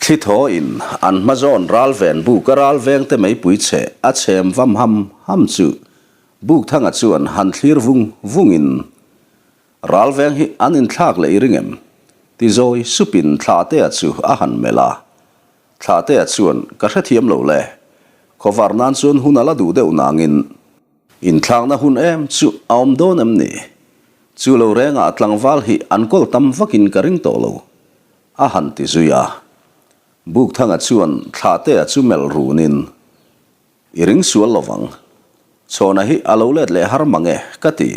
Thli thawiin an hma zawn ral ven buk a ral vengte meipui chhe a chhem vam ham ham chu Bukthanga chuan han thlir vung vungin, Ral veng hi an inthlak leh i ring em? ti zawi supin Thlahtea chu a han melh a. Thlahtea chuan, Ka hrethiam lo le. Khawvar nan chuan hun a la duh deuh nangin. Inthlakna hun em chu a awm dawn em ni? Chu lo rengah tlangval hi an kawl tam vakin ka ring tawh lo, a han ti zui a. Bukthanga chuan Thlahtea chu melh runin, I ring sual lovang. Chhawna hi a lo let leh har mang e, ka ti,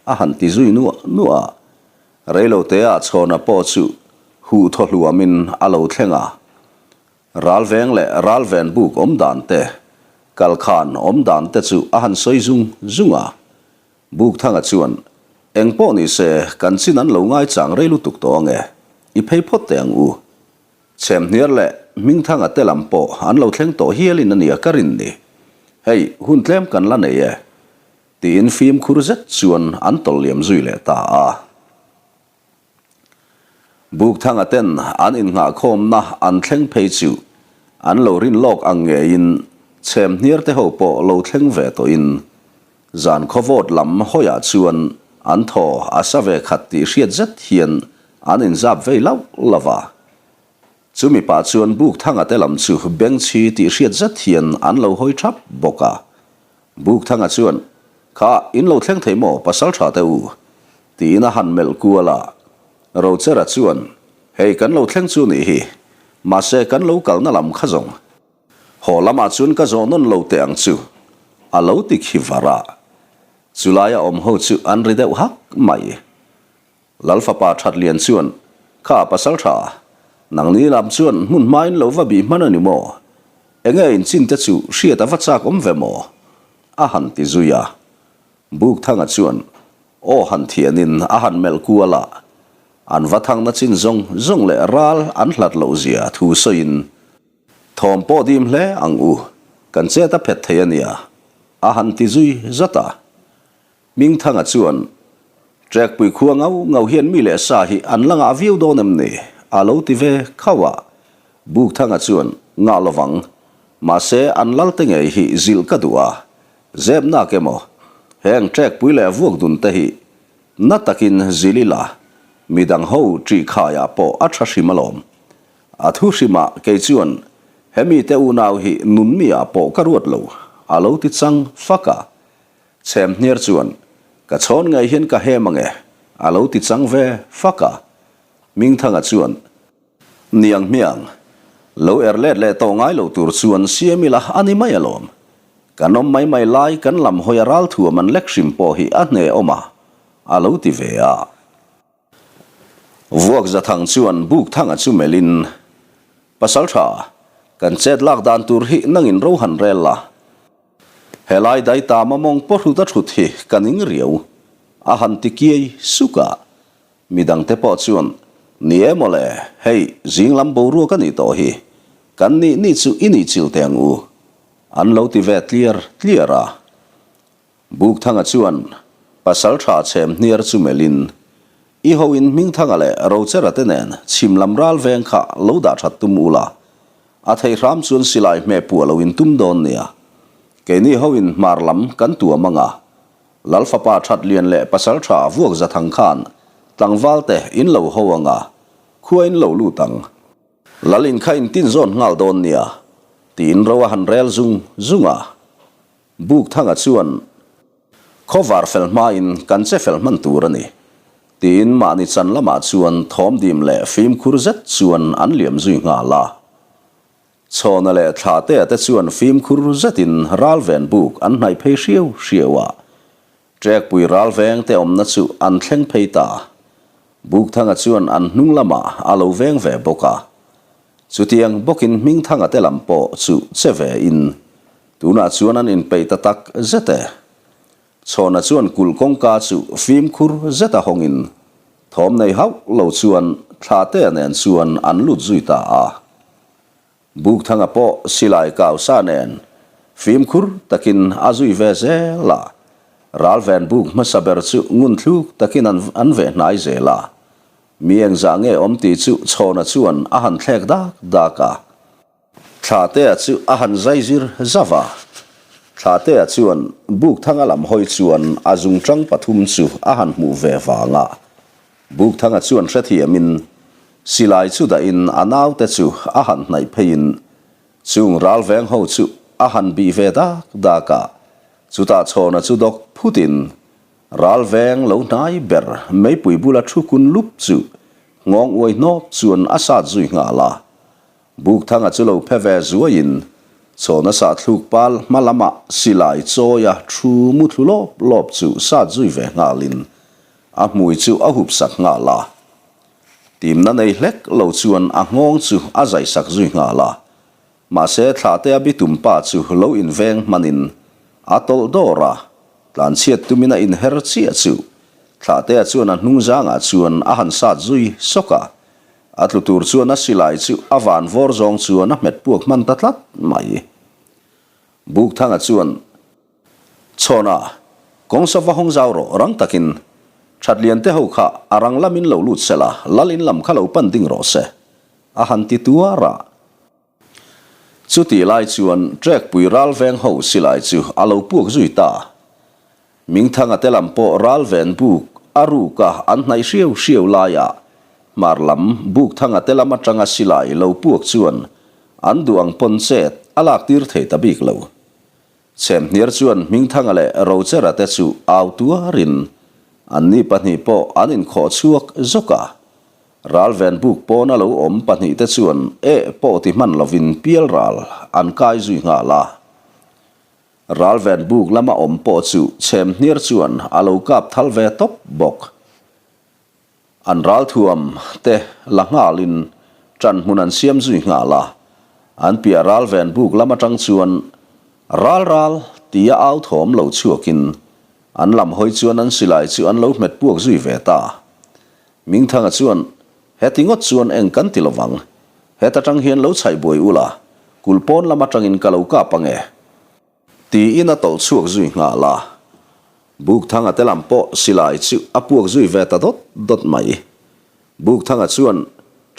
a han ti zui nuah nuah a. Reiloteah Chhawna pawh chu huh thaw hluamin a lo thleng a. Ralveng leh ralven buk awm dan te, kalkhan awm dan te chu a han sawi zung zung a. Bukthanga chuan, Eng pawh ni se, kan chin an lo ngaichang rei lutuk tawh ang e, i phei phawt teh ang u. Chhemhniar leh Hmingthanga te lam pawh an lo thleng tawh hialin a nia ka rin ni. Hei, hun tlem kan la nei e, tiin fimkhur zet chuan an tawlh liam zui leh ta a. Bukthanga ten an innghahkhawmna an thleng phei chu an lo rin lawk ang ngeiin chhemhniar te ho pawh lo thleng ve tawhin zan khawvawt lam hawiah chuan an thaw a sa ve khat tih hriat zet hian an inzap vei lauh lauh a. Chumi pah chuan Bukthanga te lam chu bengchhi tih hriat zet hian an lo hawi thap bawk a. Bukthanga chuan, Kha, in lo thleng thei maw, pasal tha teh u? tiin a han melh kual a. Rochera chuan, Hei kan lo thleng chu nih hi, mahse kan lo kalna lam kha zawng. Haw lamah chuan ka zawh nawn lo teh ang chu, a lo ti khi var a. Chulaia awm ho chu an ri deuh hak mai. Lal fapa Thatlian chuan, Kha pasal tha, nangni lam chuan hmun hmain lo va bih hman a ni maw? Enge in chin te chu hriat a va chak awm ve maw? a han ti zui a. Bukthanga chuan aw han thianin a han melh kual a, an va thangna chin zawng zawng leh ral an hlat loh zia thu sawiin, Thawm pawh dim hle ang u, kan chet a phet thei a nia, a han ti zui zat a. Hmingthanga chuan, Trekpui khua ngau ngau hian mi leh sa hi an la ngah viau dawn em ni? a lo ti ve khauh a. Bukthanga chuan, Ngah lovang. Mahse, an lalte ngei hi zilh ka duh a. Zep nak emaw? Heng trekpui leh vuak dun te hi na takin zilh ila, midang ho ṭih khaiah pawh a ṭha hrim alawm. A thu hrimah kei chuan hemi te unau hi nun mi ah pawh ka ruat lo, a lo ti chang fak a. Chhem hniar chuan, Ka chhawn ngei hian ka hem ange, a lo ti chang ve fak a. Mingthanga chuan, Niang hmiang, lo er let leh tawh ngai lo tur chuan siam ila a ni mai alawm. Kan awm mai mai lai kan lam hawi a ral thuam an lek hrim pawh hi a hne awm a, a lo ti ve a. Vuak Zathang chuan Bukthanga chu melhin, Pasaltha, kan chet lak dan tur hi nangin ro han rel la. Helai daita mamawng pawhrut a thut hi ka ning riau, a han ti kiai suk a. Midangte pawh chuan, Ni e mawle, hei zing lam boruak a nih tawh hi, kan nih nih chu i nih chil teh ang u, an lo ti ve tliar tliar a. Bukthanga chuan pasal tha chhem hniar chu melhin, I ho in Hmingthanga leh Rochera te nen chhim lam ral veng kha lo dah that tum ula, a thei hram chuan silai hmeh puah lo in tum dawn nia. Keini ho in hmar lam kan tuam anga, Lal fapa that lian leh pasal tha vuak zathang khan tlangval te in lo ho anga, khua in lo lut ang. Lal in kha in tin zawn nghal dawn nia, tiin ro a han rel zung zung a. Bukthanga chuan, Khawvar fel hmain kan che fel hman tur a ni, tiin mahni chan lamah chuan thawmdim leh fimkhur zet chuan an liam zui nghal a. Chhawna leh Thlahtea te chuan fimkhur zetin ralven buk an hnaih phei hriau hriau a. Trekpui ralveng te awmna chu an thleng phei ta. Bukthanga chuan an hnung lamah a lo veng ve bawk a. Chutiang bawkin Hmingthanga te lam pawh chu che ve in tunah chuan an inpeih ta tak zet e. Chhawna chuan kulh kawngka chu fimkhur zeta hawngin thawm nei hauh lo chuan Thlahtea nen chuan an lut zui ta a. Bukthanga pawh silai kau sa nen fimkhur takin a zui ve zel a. Ralven buk hmasa ber chu ngunthluk takin an veh hnai zel a. Mi engzah nge awm tih chu Chhawna chuan a han thlek dak dak a. Thlahtea chu a han zai zir zauh a. Thlahtea chuan Bukthanga lam hawi chuan a zungṭang pathum chu a han hmuh ve vang a. Bukthanga chuan hrethiamin silai chu dahin a naute chu a han hnaih pheiin chung ralveng ho chu a han bih ve dak dak a. Chutah Chhawna chu dawk phutin Ralveng lo hnai ber meipui bula thu kun lup chu nghawng uai hnawp chuan a sat zui nghal a. Bukthanga chu lo phe ve zuaiin chhawna sah thluk pal hma lamah silai chawia thu mu thlu lawp lawp chu sat zui ve nghalin a hmui chu a hup sak nghal a. Timna nei hlek lo chuan a nghawng chu a zai sak zui nghal a. Mahse, Thlahtea bitum pa chu lo inveng hmanin a tawlh dawr a, tlanchhiat tumin a inher chiah chu Thlahtea chuan a hnung zangah chuan a han sat zui sawk a, a tlu tur chuan a silai chu a van vawr zawng chuan a hmet puak hman ta tlat mai. Bukthanga chuan, Chhawna, kawng sava hawng zau rawh rang takin Thatlian te ho kha a rang lamin lo lut sela, lal in lam kha lo pan ding rawh se, a han ti tuar a. Chutih lai chuan Trekpui ralveng ho silai chu a lo puak zui ta. Mingthanga te lam pawh ralven buk a ruk a an hnaih hriau hriau laiah hmar lam Bukthanga te lam atanga silai lo puak chuan an duh ang pawn chet a lak tir thei ta bik lo. Chhemhniar chuan Hmingthanga leh Rochera te chu au tuarin anni pahnih pawh an inkhawh chhuak zawk a. Ralven buk pawna lo awm pahnihte chuan eh pawh ti hman lovin pial ral an kai zui nghal a. Ralven buk lama awm pawh chu chhemhniar chuan a lo kap thal ve tawp bawk. An ralthuam te la nghalin ṭan hmun an siam zui nghal a. An piah ralven buk lam aṭang chuan Ral ral tia au thawm lo chhuakin an lam hawi chuan an silai chu an lo hmet puak zui ve ta. Mingthanga chuan, Heti ngawt chuan eng kan ti lovang. Heta tang hian lo chhaih buai ula, kul pawn lam atangin ka lo kap ange. Tiin a tawlh chhuak zui nghal a. Bukthanga te lam pawh silai chu a puak zui ve ta dawt dawt mai. Bukthanga chuan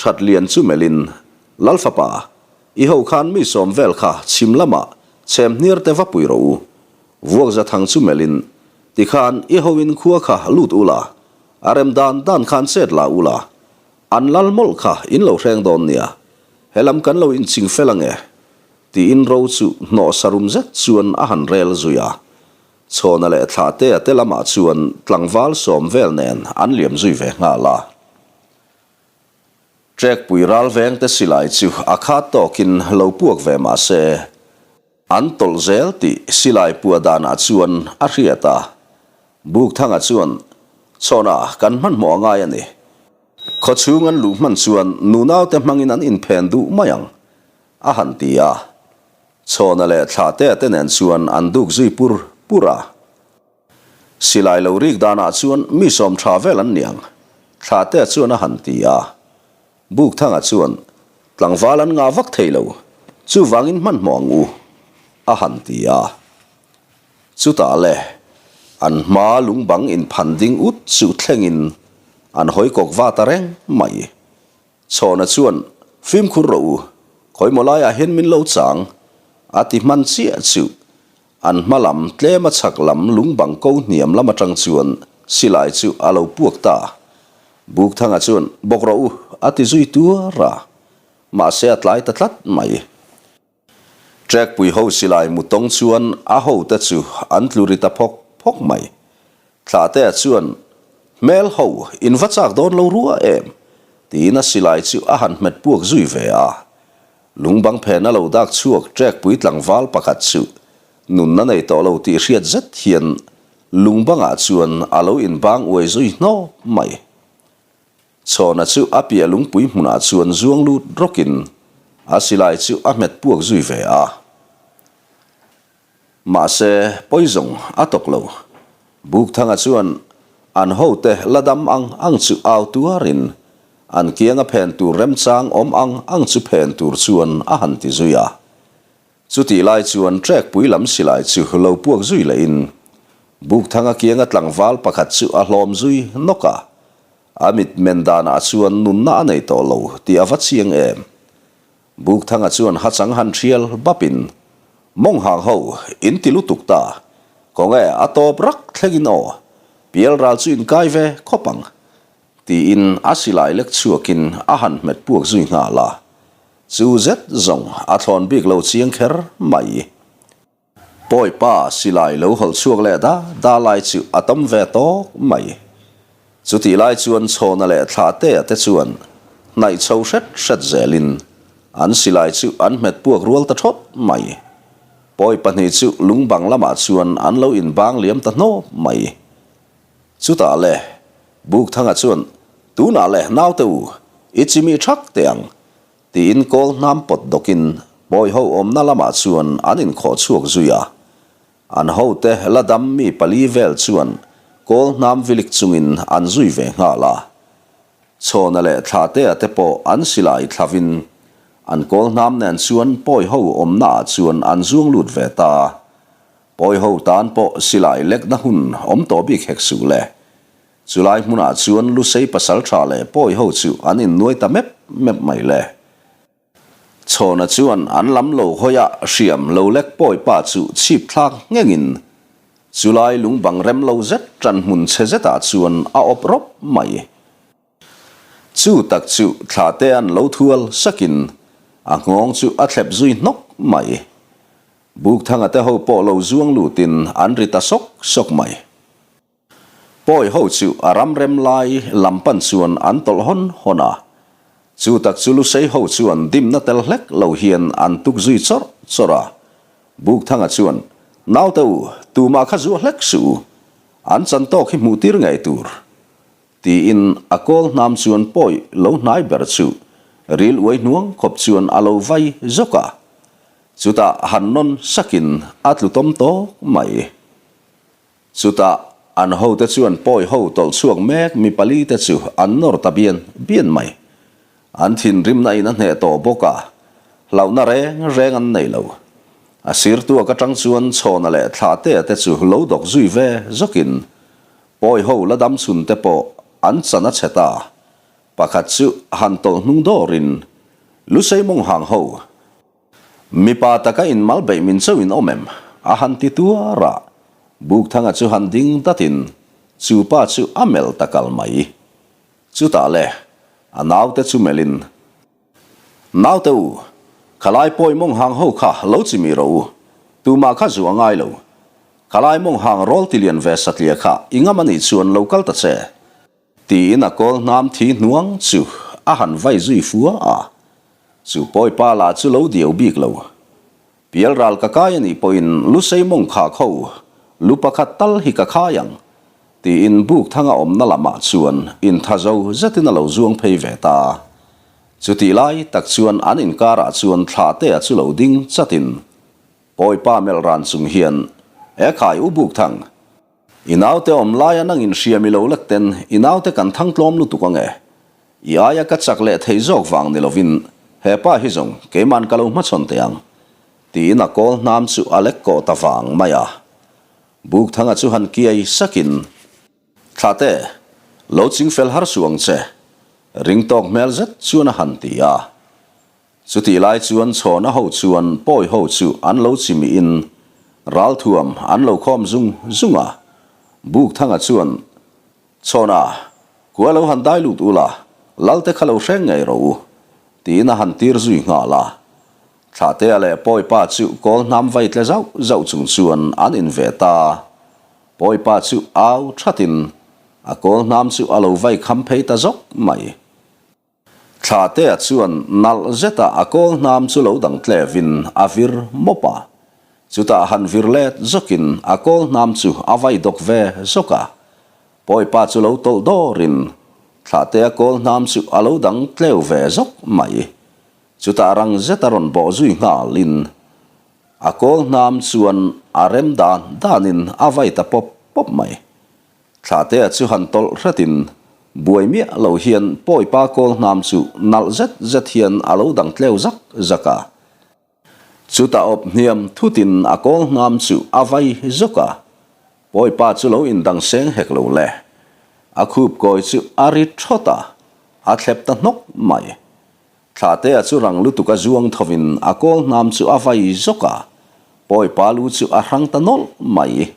that lian chu melhin, Lalfapa, i ho khan mi sawm vel kha chhim lamah chhem hniar te va pui rawh u. Vuakza thang chu melhin, Tikhan i hoin khua kha lut ula, A rem dan dan khan chet la u la, an lal mawlh kha in lo hreng dawn nia, helam kan lo inching fel ange, tiin ro chu hnawh sarum zet chuan a han rel zui a. Chhawna leh Thlahtea te lamah chuan tlangval sawm vel nen an liam zui ve nghal a. Trekpui ral vengte silai chu a khat tawkin lo puak ve mah se, An tawlh zel tih silai pua danah chuan a hriat a. Bukthanga chuan, Chhawna, kan hmanhmawh a ngai a ni. Khawchhung an luh hman chuan nunaute hmangin an inphen duh mai ang, a han ti a. Chhawna leh Thlahtea te nen chuan an duk zui pur pur a. Silai lo rik danah chuan mi sawm tha vel an ni ang, Thlahtea chuan a han ti a. Bukthanga chuan, Tlangval an ngah vak thei lo, chuvangin hmanhmawh ang u, a han ti a. Chutah le, an hma lungbang inphan ding ut chu thlengin an hawi kawk va ta reng mai. Chhawna chuan, Fimkhur rawh u, khawimaw laiah hian min lo chang, a ti hman chiah chu. An hma lam tlema chhak lam lungbang ko hniam lam atang chuan silai chu a lo puak ta. Bukthanga chuan, Bawk rawh u, a ti zui tuar a. Mahse a tlai ta tlat mai. Trekpui ho silai mu tawng chuan a hote chu an tlu ri ta phawk phawk mai. Thlahtea chuan, Hmel ho, in va chak dawn lo rua em? tiin a silai chu a han hmet puak zui ve a. Lungbang phena lo dak chhuak trekpui tlangval pakhat chu nunna nei tawh lo tih hriat zet hian lungbangah chuan a lo inbang uai zui hnawp mai. Chhawna chu a piah lungpui hmunah chuan zuang lut rawkin a silai chu a hmet puak zui ve a. Mahse, pawi zawng a tawk lo. Bukthanga chuan an hote la dam ang ang chu au tuarin an kianga phen tur remchang awm ang ang chu phen tur chuan a han ti zui a. Chutih lai chuan Trekpui lam silai chu lo puak zui lehin Bukthanga kianga tlangval pakhat chu a hlawm zui nawk a. A mit men danah chuan nunna a nei tawh lo tih a va chiang em. Bukthanga chuan hachang han thial bapin, Mawnghang ho, in ti lutuk ta. Kawnge a tawp rak thlengin aw, pialral chu in kai ve khawp ang. Tiin a silai lek chhuakin a han hmet puak zui nghal a. Chu zet zawng a thlawn bik lo chiang kher mai. Pawipa silai lo hawlh chhuak leh da da lai chu a tam ve tawk mai. Chutih lai chuan Chhawna leh Thlahtea te chuan hnaih chho hret hret zelin an silai chu an hmet puak rual ta thawt mai. Pawi pahnih chu lungbang lamah chuan an lo inbang liam ta hnawp mai. Chutah le, Bukthanga chuan, Tunah le naute u, i chimih thak teh ang, Tiin kawl hnam pawt dawkin pawi ho awmna lamah chuan an inkhawh chhuak zui a. An hote la dam mi pali vel chuan kawl hnam vilik chungin an zui ve nghal a. Chhawna leh Thlahtea te pawh an silai thlavin an kawl hnam nen chuan pawi ho awmna ah chuan an zuang lut ve ta. Pawi ho tan pawh silai lekna hun awm tawh bik hek suh le. Chulai hmunah chuan Lusei pasaltha leh pawi ho chu an innuai ta mep mep mai le. Chhawna chuan an lam lo hawi a hriam lo lek pawi pa chu chhip thlak nghengin chulai lungbang rem lo zet ṭan hmun chhe zetah chuan a awp rawp mai. Chu tak chu thlahte an lo thual sakin a nghawng chu a thlep zui hnawk mai. Bukthanga te ho pawh lo zuang lutin an ri ta sawk sawk mai. Pawi ho chu a ram rem lai lam pan chuan an tawlh hawn hawn a. Chu tak chu Lusei ho chuan dimna tel hlek lo hian an tuk zui chawrh chawrh a. Bukthanga chuan, Naute u, tumah kha zuah hlek suh u. An chan tawk hi hmuh tir ngei tur. Tiin a kawl hnam chuan pawi lo hnai ber chu ril uai hnuang khawp chuan a lo vai zawk a. Chutah han nawn sakin a tlu tawm tawk mai. Chutah an hote chuan pawi ho tawlh chhuak mek mi pali te chu an nawr ta bian bian mai. An thinrimna in a hneh tawh bawk a, hlauhna reng reng an nei lo. A sirtuak atang chuan Chhawna leh Thlahtea te chu lo dawk zui ve zawkin pawi ho la dam chhun te pawh an chan a chhe ta. Pakhat chu han tawlh hnung dawrin Lusei mawnghang ho Mipa taka inmal beih min chauh in awm em? A han ti tuar a, Bukthanga chu han ding datin chu pa chu a melh ta kal mai. Chutah le, a naute chu melhin, Naute u, khalai pawi mawng hang ho kha lo chimih rawh u, tumah kha zu a ngai lo. Khalai mawng hang rawl tilian ve satliah kha i ngam a nih chuan lo kal ta che. Tiin a kawl hnam thi hnuang chu a han vai zui fua a, chu pawipa lah chu lo diau bik lo. Pialral ka kai a nih pawhin Lusei mawng khak ho lu pakhat tal hi ka khai ang, tiin Bukthanga awmna lamah chuan inthazo zetin a lo zuang phei ve ta. Chutih lai tak chuan an inkarah chuan Thlahtea chu lo ding chatin pawipa melh ran chung hian, Ekhai u Bukthang, I naute awm laia nang in hriam i lo lek ten i naute kan thang tlawm lutuk ang e. I aia ka chak leh thei zawk vang ni lovin he pa hi zawng keiman ka lo hmachhawn teh ang. Tiin a kawl hnam chu a lek kawh ta vang mai a. Bukthanga chu han kiai sakin, Thlate, lo chingfel har suh ang che. Ring tawk hmel zet chuan a han ti a. Chutih lai chuan Chhawna ho chuan pawi ho chu an lo chimihin ralthuam an lo khawm zung zung a. Bukthanga chuan, Chhawna, kua lo han dai lut ula, Lalte kha lo hreng ngei rawh u, tiin a han tir zui nghal a. Thlahtea leh Pawipa chu kawl hnam vai tle zauh zauh chung chuan an in ve ta. Pawipa chu au thatin a kawl hnam chu a lo vai kham phei ta zawk mai. Thlatea chuan nalh zeta a kawl hnam chu lo dang tlevin a vir mawp a. Chutah han vir let zawkin a kawl hnam chu a vai dawk ve zawk a. Pawipa chu lo tawlh dawrin Thlahtea kawl hnam chu a lo dang tleu ve zawk mai. Chutah rang zeta rawn bawh zui nghalin a kawl hnam chuan a rem dan danin a vai ta pawp pawp mai. Thlahtea chu han tawlh hretin buai miah lo hian pawipa kawl hnam chu nalh zet zet hian a lo dang tleu zak zak a. Chutah awp hniam thutin a kawl hnam chu a vai zawk a, pawipa chu lo indang seng hek lo le. A khup kawi chu a ri thawt a, a thlep ta hnawk mai. Thlahtea chu rang lutuk a zuang thovin a kawl hnam chu a vai zawk a, pawi pa lu chu a hrang ta nawlh mai.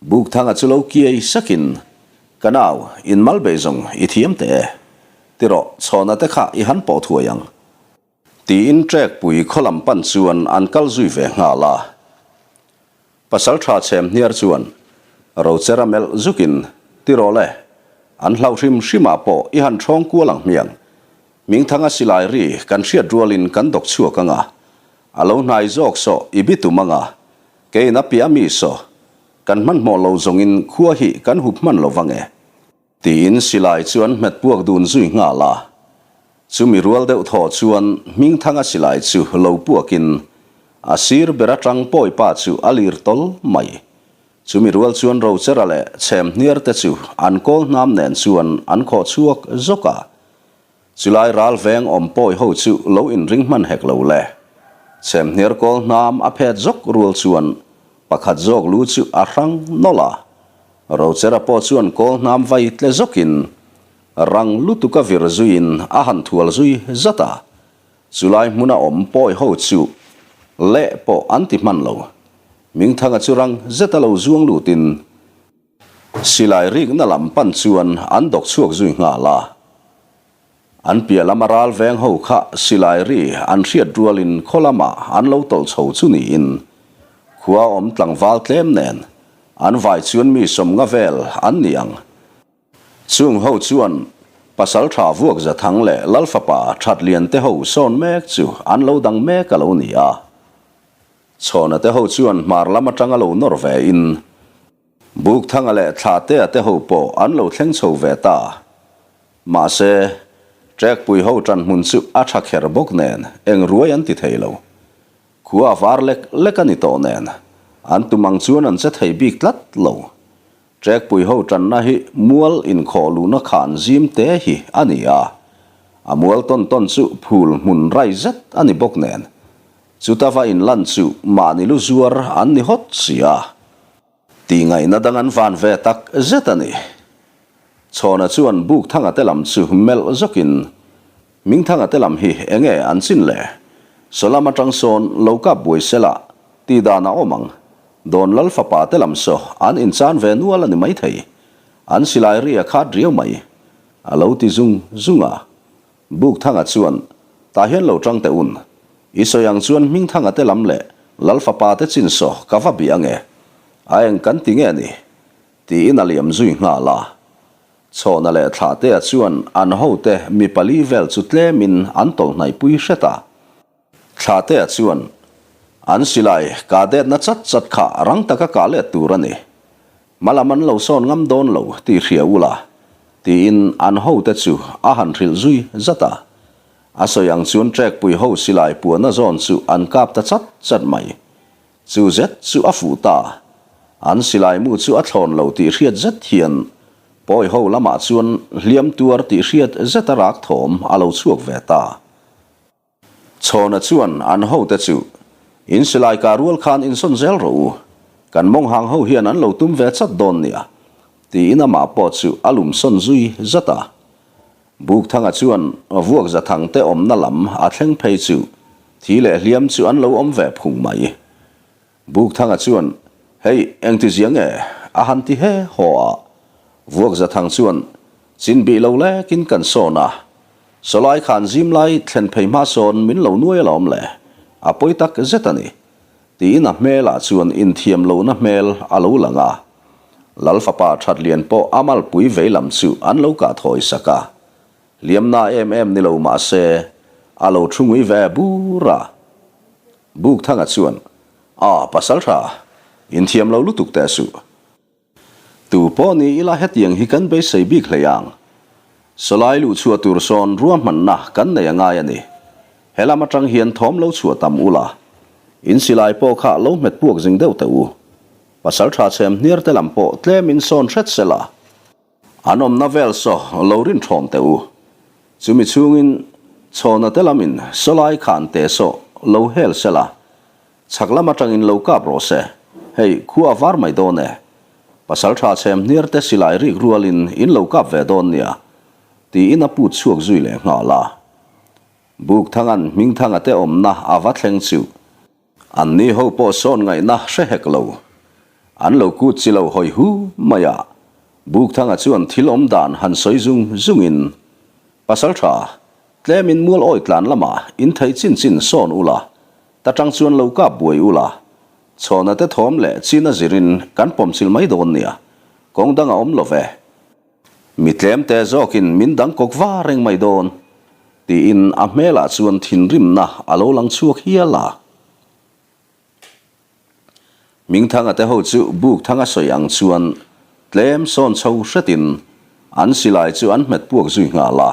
Bukthanga chu lo kiai sakin, Ka nau, in mal bei zawng i thiam teh e. Ti rawh, chhawna te kha i han pawh thuai ang. Tiin Trekpui khaw lam pan chuan an kal zui ve nghal a. Pasalṭha chhem hniar chuan Rochera melh zukin, Ti rawh le, an hlauh hrim hrimah pawh i han ṭhawng kual ang hmiang. Hmingthanga silai ri kan hriat rualin kan dawk chhuak ang a, a lo hnai zawk saw i bitum ang a, keiin a piah mi saw kan hmanhmawh lo zawngin khua hi kan hup hman lo vang e. Tiin silai chu an hmet puak dun zui nghal a. Chumi rual deuh thaw chuan Hmingthanga silai chu lo puakin a sir ber atang pawipa chu a lir tawl mai. Chumi rual chuan Rochera leh Chhemhniar te chu an kawl hnam nen chuan an khawh chhuak zawk a. Chulai ral veng awm pawi ho chu lo inring hman hek lo le. Chhemhniar kawl hnam a phet zawk rual chuan pakhat zawk lu chu a hrang nawlh a. Rochera pawh chuan kawl hnam vai tle zawkin rang lutuka vir zuiin a han thual zui zat a, chulai hmuna awm pawi ho chu leh pawh an ti hman lo. Mingthanga chu rang zeta lo zuang lutin silai rikna lam pan chuan an dawk chhuak zui nghal a. An piah lama ral veng ho kha silai ri an hriat rualin khaw lamah an lo tawlh chho chu niin khua awm tlangval tlem nen an vai chuan mi sawmnga vel an ni ang. Chung ho chuan Pasaltha vuak Zathang leh Lalfapa Thatlian te ho sawn mek chu an lo dang mek a lo ni a. Chhawna te ho chuan hmar lam atanga lo nawr ve in Bukthanga leh Thlahtea te ho pawh an lo thleng chho ve ta. Mahse, Trekpui ho ṭan hmun chu a ṭha kher bawk nen eng ruai an ti thei lo. Khua a var lek lek a ni tawh nen, an tum ang chuan an che thei bik tlat lo. Trekpui ho ṭanna hi mual inkhawh luhna khan zim te hi a ni a, a mual tawn tawn chu phul hmun rai zet a ni bawk nen, chuta va inlan chu mahni lu zuar an ni hawt si a. Tihngaihna dang an van ve tak zet a ni. Chhawna chuan Bukthanga te lam chu melh zawkin, Mingthanga te lam hi enge an chin le? Sawlam atang sawn lo kap buai sela tih dan a awm ang. Dawn Lal fapa te lam saw an inchan ve nual a ni maithei. An silai ri a khat riau mai. A lo ti zung zung a. Bukthanga chuan, Tah hian lo tang teh un. I sawi ang chuan Hmingthanga te lam leh Lal fapa te chin saw ka va bih ange. A eng kan ti nge ni? Tiin a liam zui nghal a. Chhawna leh Thlahtea chuan an hote mi pali vel chu tlemin an tawlh hnaihpui hret a. Thlahtea chuan, An silai kah detna chat chat kha rang taka kah let tur a ni. Hmalam an lo sawn ngam dawn lo tih hria ula, tiin an hote chu a han hrilh zui zat a. A sawi ang chuan Trekpui ho silai puahna zawn chu an kap ta chat chat mai. Chu zet chu a fuh ta. An silai mu chu a thlawn lo tih hriat zet hian pawi ho lamah chuan hliam tuar tih hriat zeta rak thawm a lo chhuak ve ta. Chhawna chuan an hote chu, In silai kah rual khan insawn zel rawh u, kan mawng hang ho hian an lo tum ve chat dawn nia, tiin amah pawh chu a lum sawn zui zat a. Bukthanga chuan vuak zathang te awmna lam a thleng phei chu thi leh hliam chu an lo awm ve phung mai. Bukthanga chuan, Hei, engti zia nge? a han ti he haw a. Vuakzathang chuan, Chin bih lo lekin kan sawn a. Sawlai khan zim lai thlen phei hma sawn min lo nuai alawm le, a pawi tak zet a ni, tiin a hmelah chuan inthiam lohna hmel a lo lang a. Lal fapa Thatlian pawh a malpui vei lam chu an lo kah thawi sak a. Hliamna em em ni lo mah se, a lo thu ngui ve bur a. Bukthanga chuan, A, pasal tha, inthiam lo lutuk teh suh. Tu pawh ni ila hetiang hi kan beisei bik hlei ang. Sawlai luh chhuah tur sawn ruahmanna kan nei a ngai a ni. He lam atang hian thawm lo chhuah tam ula. In silai pawh kha lo hmet puak zing deuh teh u. Pasal tha chhem hniar te lam pawh tlem in sawn hret sela. An awmna vel saw lo rin thawm teh u. Chumi chhungin chhawna te lamin sawlai khan te saw lo hel sela, chhak lam atangin lo kap rawh se, hei khua a var mai dawn e. Pasalṭha chhemhniar te silai rik rualin in lo kap ve dawn nia, tiin a put chhuak zui leh nghal a. Bukthanga'n Hmingthanga te awmna a va thleng chu. Anni ho pawh sawn ngaihna hre hek lo. An lo kut chi lo hawi hu mai a. Bukthanga chuan thil awm dan han sawi zung zungin, Pasalṭha, tlemin mual awi tlan lamah in thei chin chin sawn ula, ta tang chuan lo kap buai ula, chhawna te thawm leh chin a zirin kan pawmchilh mai dawn nia, kawng dang a awm lo ve. Mi tlemte zawkin min dang kawk va reng mai dawn, tiin a hmelah chuan thinrimna a lo lang chhuak hial a. Hmingthanga te ho chu buk thanga sawi ang chuan tlem sawn chho hretin an silai chu an hmet puak zui nghal a.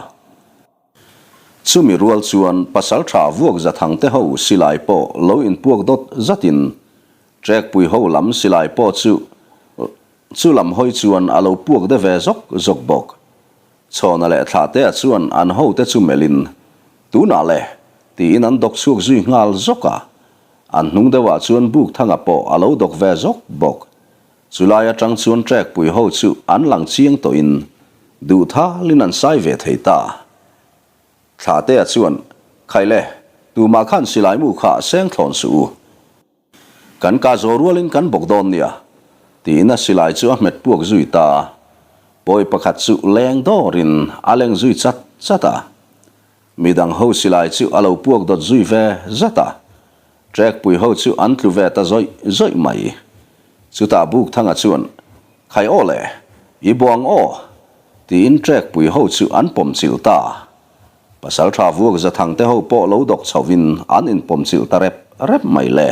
Chumi rual chuan pasaltha vuak zathang te ho silai pawh lo inpuak dawt zatin Trekpui ho lam silai pawh chu chu lam hawi chuan a lo puak de ve zawk zawk bawk. Chhawna leh Thlahtea chuan an hote chu melhin, Tunah le! tiin an dawk chhuak zui nghal zawk a. An hnung deuhah chuan Bukthanga pawh a lo dawk ve zawk bawk. Chulai atang chuan Trekpui ho chu an lang chiang tawhin duhthalin an sai ve thei ta. Thlahtea chuan, Khaile, tumah khan silai mu kha seng thlawn suh u. Kan kah zawh rualin kan bawk dawn nia, tiin a silai chu a hmet puak zui ta a. Pawi pakhat chu leng dawrin a leng zui chat chat a. Midang ho silai chu a lo puak dawt zui ve zat a. Trekpui ho chu an tlu ve ta zawih zawih mai. Chutah Bukthanga chuan, Khai aw le, i buang aw, tiin trekpui ho chu an pawm chilh ta. Pasalṭha vuak zathang te ho pawh lo dawk chhovin an inpawm chilh ta rep rep mai le.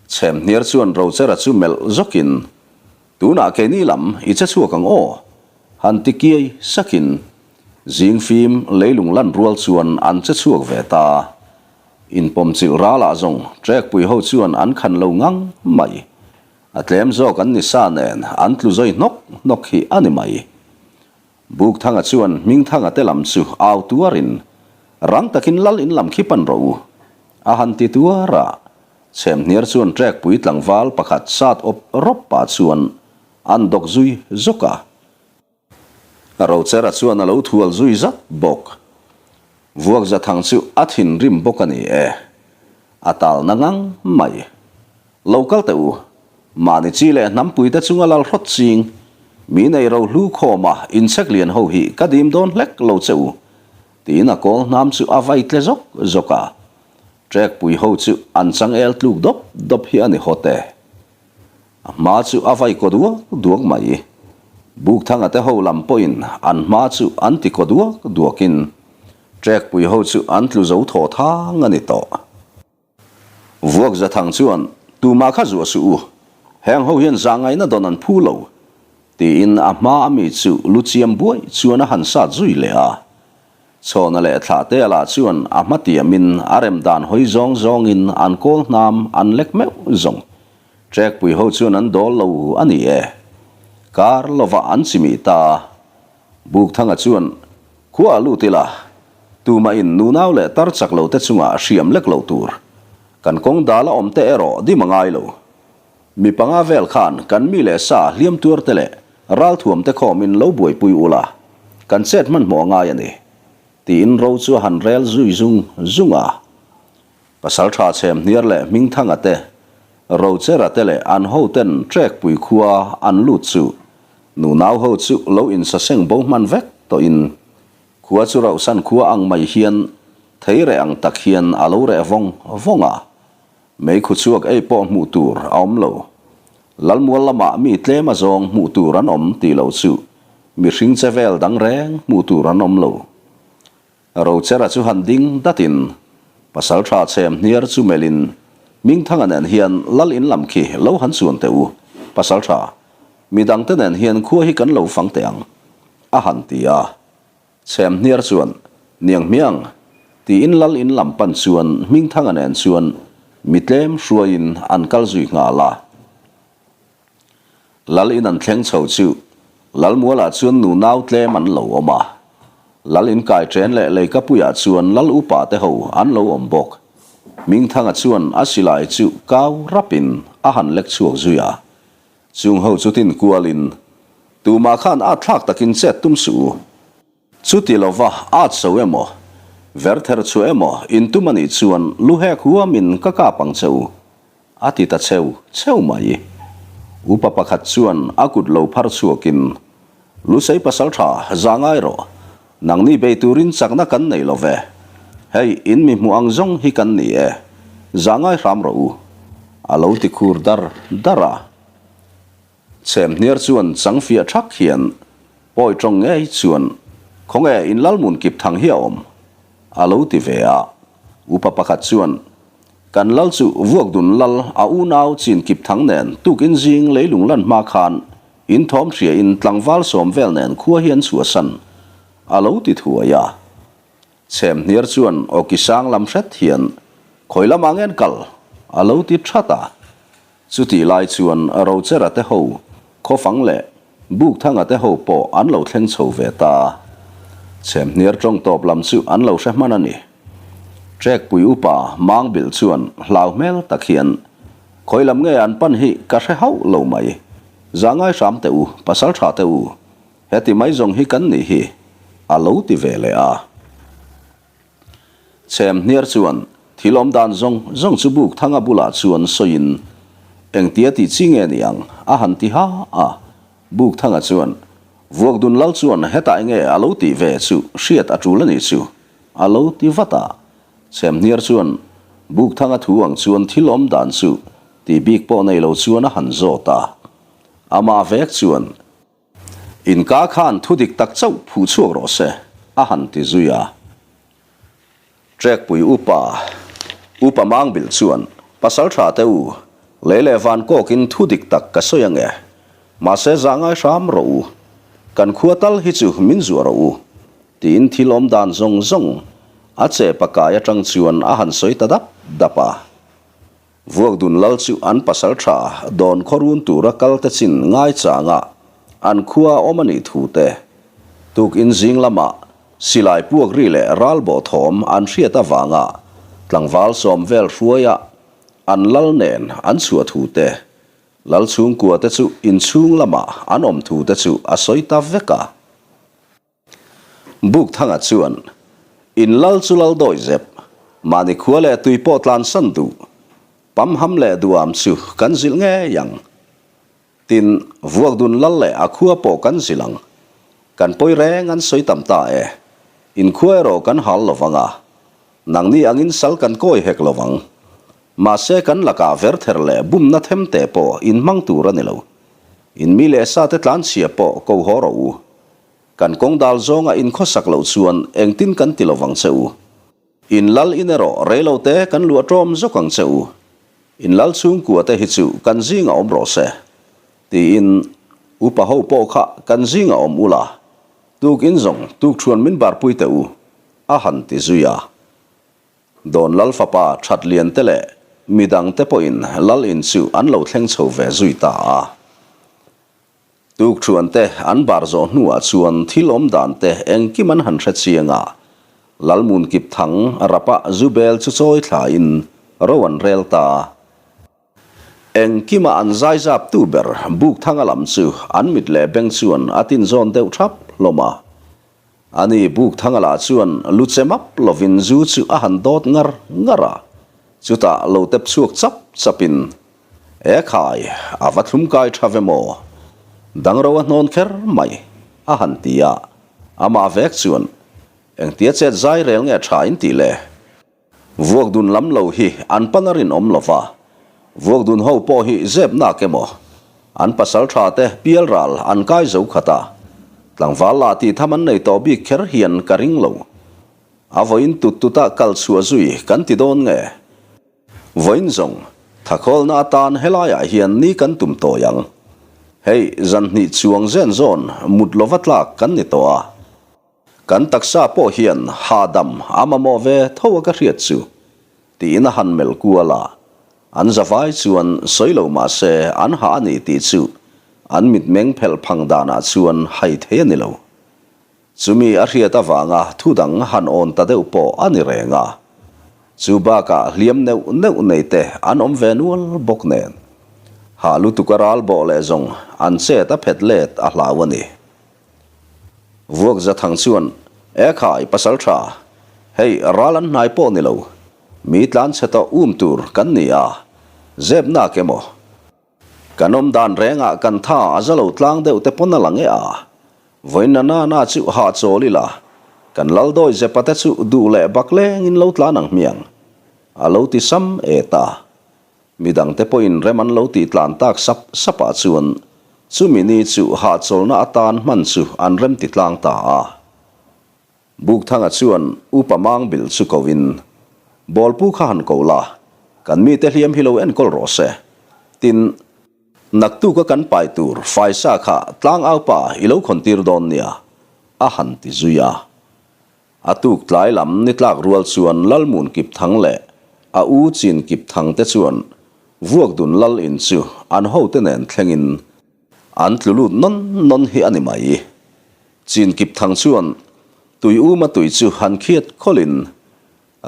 Chhemhniar chuan Rochera chu melh zawkin, Tunah keini lam i che chhuak ang aw? Han ti kiai sakin zingfim leilung lan rual chuan an che chhuak ve ta. Inpawm chilh ralah zawng Trekpui ho chuan an khan lo ngang mai. A tlem zawk an ni sa nen an tlu zawi hnawk hnawk hi a ni mai. Bukthanga chuan Hmingthanga te lam chu au tuarin, Rang takin lal in lam khi pan rawh u, a han ti tuar a. Chhemhniar chuan Trekpui tlangval pakhat sat awp rawp pah chuan an dawk zui zawk a. Rochera chuan a lo thual zui zat bawk. Vuakzathang chu a thinrim bawk a ni e. A talna ngang mai. Lo kal teh u, mahni chi leh hnampui te chunga lal hrawt ching, mi nei ro hlu khawma inchhek lian ho hi ka dim dawn hlek lo che u, tiin a kawl hnam chu a vai tle zawk zawk a. Trekpui ho chu an changel tluk dawp dawp hi a ni hawt e. A hma chu a vai kaw duak duak mai. Bukthanga te ho lam pawhin an hma chu an ti kaw duak duakin Trekpui ho chu an tlu zo thaw thang a ni tawh. Vuak Zathang chuan, Tumah kha zuah suh u, heng ho hian zahngaihna dawn an phu lo, tiin a hma a mi chu lu chiam buai chuan a han sat zui leh a. Chhawna leh Thlahtea lah chuan a hma tiamin a rem dan hawi zawng zawngin an kawl hnam an lek meuh zawng. Trekpui ho chuan an dawl lo a ni e. Kar lovah an chimih ta. Bukthanga chuan, Khua a lut ila, tumahin nunau leh tar chak lo te chungah hriam lek lo tur. Kan kawng dal a awm te erawh dim a ngai lo. Mi panga vel khan kan mi leh sa hliam tuar te leh ralthuam te khawmin lo buaipui ula, kan chet hmanhmawh a ngai a ni, tiin ro chu a han rel zui zung zung a. Pasalṭha Chhemhniar leh Hmingthanga te, Rochera te leh an hoten Trekpui khua an lut chu nunau ho chu lo insaseng bo hman vek tawhin khua chu rauhsan khua ang mai hian thei reh ang tak hian a lo reh vawng vawng a, meikhu chhuak ei pawh hmuh tur a awm lo. Lalmual lamah mi tlem a zawng hmuh tur an awm tih loh chu mihring che vel dang reng hmuh tur an awm lo. Rochera chu han ding datin Pasalṭha chhem hniar chu melhin Hmingthanga nen hian lal in lam khi lo han chuan teh u, Pasalṭha, midangte nen hian khua hi kan lo fang teh ang, a han ti a. Chhem hniar chuan, Niang hmiang, tiin lal in lam pan chuan Hmingthanga nen chuan mi tlem hruaiin an kal zui nghal a. Lal in an thleng chho chu Lalmualah chuan nu nau tlem an lo awm a. Lal in kai chen leh Leikapuiah chuan Lal upa te ho an lo awm bawk. Hmingthanga chuan a silai chu kau rapin a han lek chhuak zui a. Chung ho chu tin kualin, Tumah khan at thlak takin chet tum suh u. Chuti lova at so emaw, ver ther chhuah emaw in tum a nih chuan lu hek huamin ka kap ang che u, a ti ta cheu cheu mai. Upa pakhat chuan a kut lo phar chhuakin, Lusei pasaltha, za ngai rawh. Nangni bei turin chakna kan nei lo ve. Hei, in mi hmuh ang zawng hi kan ni e. Za ngai hram rawh u. A lo ti khur dar dar a. Chhemhniar chuan chang fiah thak hian pawi tawng ngei chuan, Khawnge in Lalmun kip thang hi a awm? A lo ti ve a. Upa pakhat chuan, Kan lal chu Vuakdun lal a unau chin kip thang nen tukin zing leilung lan hma khan In thawm hria in tlangval sawm vel nen khua hi an chhuahsan a lo ti thuai a. Chhem hniar chuan awki sang lam hret hian khawi lamah ngen kal a lo ti that a. Chutih lai chuan Rochera te ho khawfang leh Bukthanga te ho pawh an lo thleng chho ve ta. Chhem hniar tawng tawp lam chu an lo hre hman a ni. Trekpui upa Mangbilh chuan hlau hmel tak hian Khawi lam nge an pan hi ka hre hauh lo mai. Za ngai hram teh u, pasal tha teh u. Heti mai zawng hi kan nih hi, a lo ti ve leh a. Chhem hniar chuan thil awm dan zawng zawng chu buk thanga bulah chuan sawiin, Engtia tih chi nge ni ang? a han ti ha a. Buk thanga chuan, Vuakdun lal chuan hetah enge a lo tih ve chu hriat a tul a nih chu, a lo ti vat a. Chhemhniar chuan Bukthanga thu ang chuan thil awm dan chu tih bik pawh nei lo chuan a han zawt a. Amah vek chuan, In ka khan thu dik tak chauh phuh chhuak rawh se, a han ti zui a. Trekpui upa, Upa Mangbilh chuan, Pasal tha te u, lei leh van kawkin thu dik tak ka sawi ange. Mahse zah ngai hram rawh u. Kan khua tal hi chu min zuah rawh u. Tiin thil awm dan zawng zawng a che pakai atang chuan a han sawi ta dap dap a. Vuakdun lal chu an pasal tha dawn khawrun tura kal te chin ngai changa an khua awm a nih thu te, tukin zing lama silai puak ri leh ralbawh thawm an hriat avanga tlangval sawm vel hruaia an lal nen an chhuah thu te, lal chhungkua te chu inchhung lama an awm thu te chu a sawi ta vek a. Bukthanga chuan, In lal chu lal dawi zep, mahni khua leh tui pawh tlansan duh, pamham leh duham chu kan zilh ngei ang. Tin, Vuakdun lal leh a khua pawh kan zilh ang. Kan pawi reng an sawi tam ta e. In khua erawh kan hal lo vang a, nangni angin sal kan kawi hek lo vang. Mahse kan lakah verther leh bumna themte pawh in hmang tur a ni lo. In mi leh sate tlanchhia pawh ko haw rawh u. Kan kawng dal zawnga in khawsak loh chuan engtin kan ti lovang che u. In lal in erawh rei lo te kan luah ṭawm zawk ang che u. In lal chhungkua te hi chu kan zingah awm rawh se. Tiin upa ho pawh kha kan zingah awm ula, tuk in zawng tuk ṭhuan min barpui teh u, a han ti zui a. Dawn lal fapa that lian te leh midang te pawhin lal in chu an lo thleng chho ve zui ta a. Tukṭhuan te an bar zawh hnuah chuan thil awm dan te engkim an han hre chiang a, Lalmun kip thang rapa zu bel chu chawi thlain ro an rel ta. Engkima an zaizap tu ber Bukthanga lam chu an mit leh beng chuan a tinzawn deuh thap hlawm a. Ani Bukthanga lah chuan lu che map lovin zu chu a han dawt ngar ngar a, chutah lo tep chhuak chap chapin E khai, a va thlum kai tha ve maw? Dangro a hnawn kher mai, a han ti a. Amah vek chuan, Engtia chet zai rel nge tha in tih le? Vuakdun lam lo hi an pan a rinawm lo va, vuakdun ho pawh hi zep nak emaw? An pasal tha te pial ral an kai zo khat a, tlangval lah tih tham an nei tawh bik kher hian ka ring lo. A vawiin tut tuta kal chhuah zui kan ti dawn nge? Vawiin zawng, thakhawlna atan helaiah hian ni kan tum tawi ang. Hei, zan hnih chuang zen zawn mut lova tlak kan ni tawh a. Kan taksa pawh hian hahdam a mamawh ve tho a ka hriat chu, tiin a han melh kual a. An zavai chuan sawi lo mah se an hah a ni tih chu an mitmeng phelh phang danah chuan hai thei a ni lo. Chumi a hriat avanga thu dang han awn ta deuh pawh a ni reng a. Chu bakah hliam neuh neuh nei te an awm ve nual bawk nen. Hah lutuk a ral bawh leh zawng an chet a phet let a hlau a ni. Vuak Zathang chuan, E khai, pasal tha, hei ral an hnai pawh ni lo, mi tlan chhe tawh um tur kan ni a, zep nak emaw? Kan awm dan rengah kan tha a za lo tlang deuh te pawn a lang e a, vawiin na na na chu hahchawl ila, kan lal dawi zepa te chu duh leh bak lengin lo tlan ang hmiang, a lo ti sam et a. Midangte pawhin rem an lo tih tlan tak sap sapah chuan chumi ni chu hahchawlna atan hman chu an rem ti tlang ta a. Bukthanga chuan Upa Mangbil chu koin, Bawlpu kha han ko la, kan mite hliam hi lo enkawl rawh se. Tin, naktuka kan pai tur faisa kha tlangaupa i lo khawntir dawn nia, a han ti zui a. A tuk tlai lam ni tlak rual chuan Lalmun Kipthang leh a u Chin Kipthang te chuan Vuakdun Lal in chu an hote nen thlengin an tlu lut nawn nawn hi a ni mai. Chin Kipthang chuan tui uma tui chu han khiat khawlhin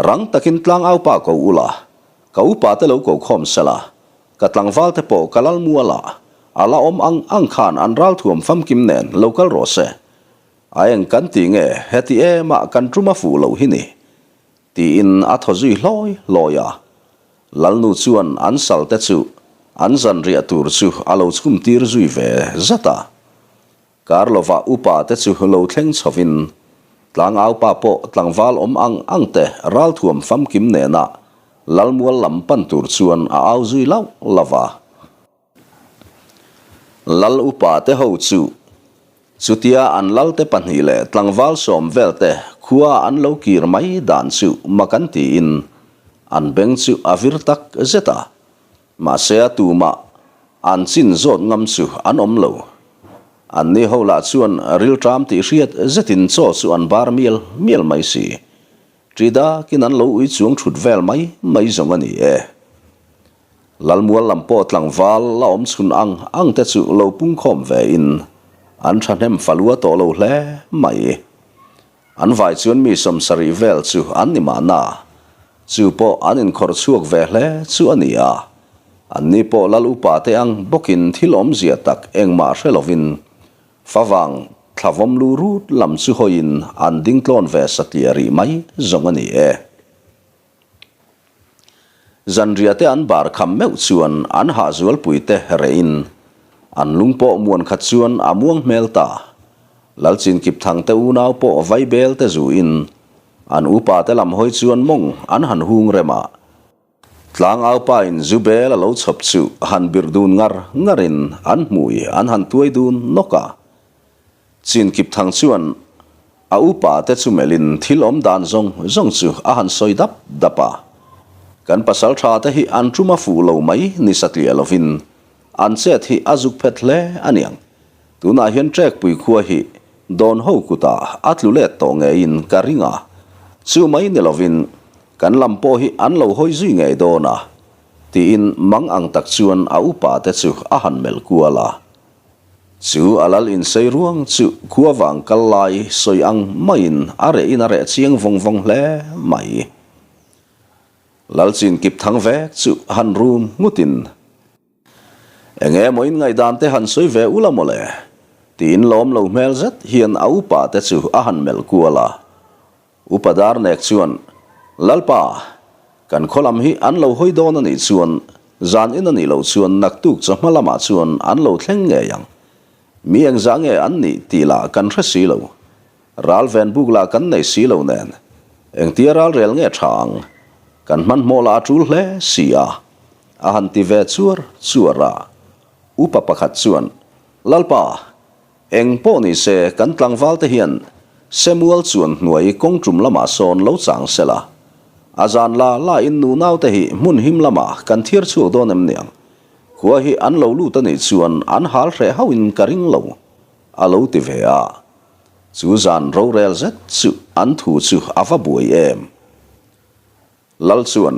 rang takin tlangaupa ko ula, ka upa te lo ko khawm sela, ka tlangval te pawh ka lal mualah a la awm ang ang khan an ralthuam famkim nen lo kal rawh se A eng kan ti nge heti em ah kan tum a fuh loh hi ni? tiin a thaw zui hlawi hlawi a. Lalnu chuan an sal te chu an zanriah tur chu a lo chhum tir zui ve zat a. Karlova upa te chu lo thleng chhovin tlangaupa pawh tlangval awm ang ang te ralthuam famkim nena Lalmual lam pan tur chuan a au zui lauh lauh a. Lal upa te ho chu chutia an lal te pahnih leh tlangval sawm vel te khua an lo kir mai dan chu mak an tiin an beng chu a vir tak zet a, mahse a tumah an chin zawt ngam chu an awm lo. Anni ho lah chuan rilṭam tih hriat zetin chaw chu an bar mial mial mai si. Ṭi dakin an lo ui chuang ṭhut vel mai mai zawng a ni e. Lalmual lam pawh tlangval la awm chhun ang ang te chu lo pungkhawm ve in an thahnem falua tawh lo hle mai. An vai chuan mi sawmsarih vel chu an ni mahna, chu pawh an inkhawrh chhuak ve hle chu a ni a. Anni pawh lal upa te ang bawkin thil awmzia tak engmah hre lovin favang thlavawm lu rut lam chu hawiin an ding tlawn ve satliah rih mai zawng a ni e. Zanriah te an bar kham meuh chuan an hahzualpui te rehin an lung pawh muan khat chuan a muang hmel ta. Lalchin Kipthang te unau pawh vaibel te zuin an upa te lam hawi chuan mawng an han hung rem a. Tlangaupa in zu bel a lo chhawp chu han birh dun ngar ngarin an hmui an han tuai dun nawk a. Chin Kipthang chuan a upa te chu melhin thil awm dan zawng zawng chu a han sawi dap dap a. Kan pasaltha te hi an tum a fuh lo mai ni satliah lovin an chet hi a zuk phet hle a niang. Tunah hian Trekpui khua hi dawn ho kutah a tlu let tawh ngeiin ka ring a, chu mai ni lovin kan lam pawh hi an lo hawi zui ngei dawn a, tiin mang ang tak chuan a upa te chu a han melh kual a. Chu a lal insei ruang chu khua vang kal lai sawi ang maiin a reh in a reh chiang vawng vawng hle mai. Lal chin kip thang vek chu han rum nghut in, Eng emaw in ngaihdan te han sawi ve ula mawle, tiin lawm lo hmel zet hian a upa te chu a han melh kual a. Upa Darnek chuan, Lalpa, kan khaw lam hi an lo hawi dawn a nih chuan zan in a nih loh chuan naktuk chawhma lamah chuan an lo thleng ngei ang. Mi engzah nge an nih tih lah kan hre si lo. Ral ven buk lah kan nei si lo nen. Engtia ral rel nge tha ang? Kan hmanhmawh lah a tul hle si a, a han ti ve chuar chuar a. Upa pakhat chuan, Lalpa, Eng pawh ni se, kan tlangvalte hian Samuel chuan hnuai kawng tum lamah sawn lo chang se la. A zan la la in nu naute hi hmun him lamah kan thiar chhuak dawn em niang? Khua hi an lo lut a nih chuan an hal hreh hauhin ka ring lo, a lo ti ve a. Chu zan rorel zet chu an thu chu a va buai em. Lal chuan,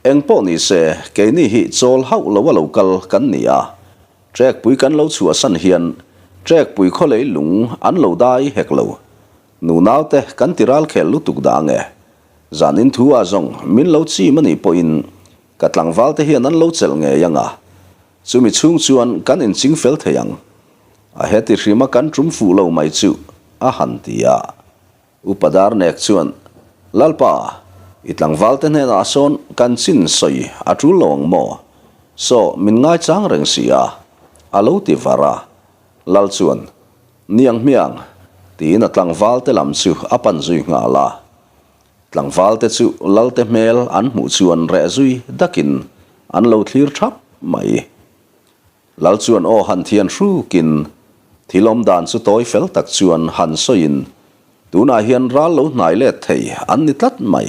Eng pawh ni se, keini hi chawl hauh lo a lo kal kan ni a. Trekpui kan lo chhuahsan hian Trekpui khawlei lung an lo dai hek lo. Nunaute kan ti ral khel lutuk dah ange. Zanin thu ah zawng min lo chim a nih pawhin ka tlangvalte hian an lo chelh ngei anga. Chumi chhung chuan kan inching fel thei ang. A heti hrima kan tum fuh lo mai chu, a han ti a. Upa Darnek chuan, Lalpa, i tlangvalte hnenah sawn kan chin sawi a tul lo ang maw? Saw min ngaichang reng si a, a lo ti var a. Lal chuan, Niang hmiang, tiin a tlangvalte lam chu a pan zui nghal a. Tlangvalte chu Lalte hmel an hmuh chuan reh zui dakin an lo thlir thap mai. Lal chuan aw han thian hrukin thil awm dan chu tawi fel tak chuan han sawiin tunah hian ral lo hnai let thei an ni tlat mai.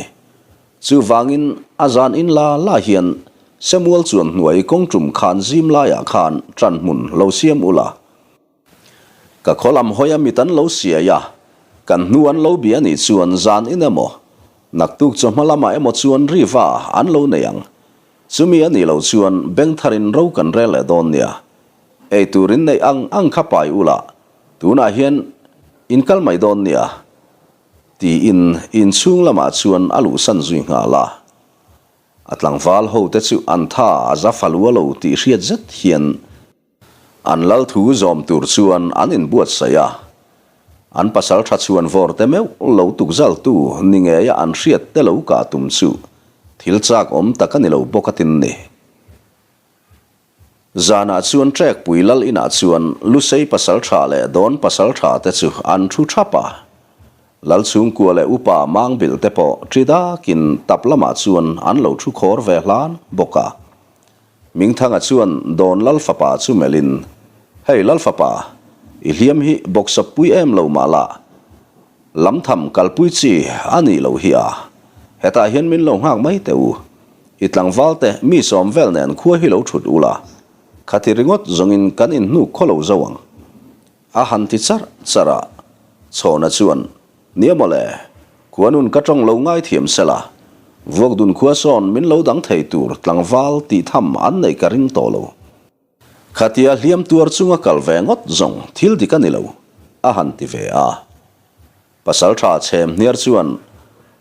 Chuvangin a zan in la la hian Samuel chuan hnuai kawng tum khan zim laiah khan ṭan hmun lo siam ula. Ka khaw lam hawi a mit an lo siai a, kan hnu an lo bia nih chuan zan in emaw, naktuk chawhma lamah emaw chuan riva an lo nei ang. Chumi a nih loh chuan beng tharin ro kan rel leh dawn nia. Ei tur in neih ang ang kha pai ula, tunah hian in kal mai dawn nia, tiin inchhung lamah chuan a luhsan zui nghal a. A tlangval hote chu an tha a za falua lo tih hriat zet hian An lal thu zawm tur chuan an inbuatsaih a, an pasal tha chhuan vawr te meuh lo tukzaltu ni ngeia an hriat te lo kah tum chu thil chak awm tak a ni lo bawk a tin ni. Zanah chuan Trekpui lal inah chuan Lusei pasal tha leh Dawn pasal tha te chu an thu thap a, Lal chhungkua leh upa Mangbilh te pawh ṭi dakin tap lamah chuan an lo thu khawr ve hlan bawk a. Mingthanga chuan Dawn Lal fapa chu melhin, Hei Lal fapa, i hliam hi bawksawp pui em lo mah la, lam tham kalpui chi a nih loh hi a, hetah hian min lo nghak mai teh u. I tlangval te mi sawm vel nen khua hi lo thut ula, khati ringawt zawngin kan inhnuk khaw lo zo ang. A han ti charh charh a, Chhawna chuan, Nia mawle, khuanun ka tawng lo ngaithiam sela, Vuakdun khua sawn min lo dang thei tur tlangval tih tham an neih ka ring tawh lo. Khatia hliam tuar chunga kal ve ngawt zawng thil dik a ni lo, a han ti ve a. Pasaltha chhem hniar chuan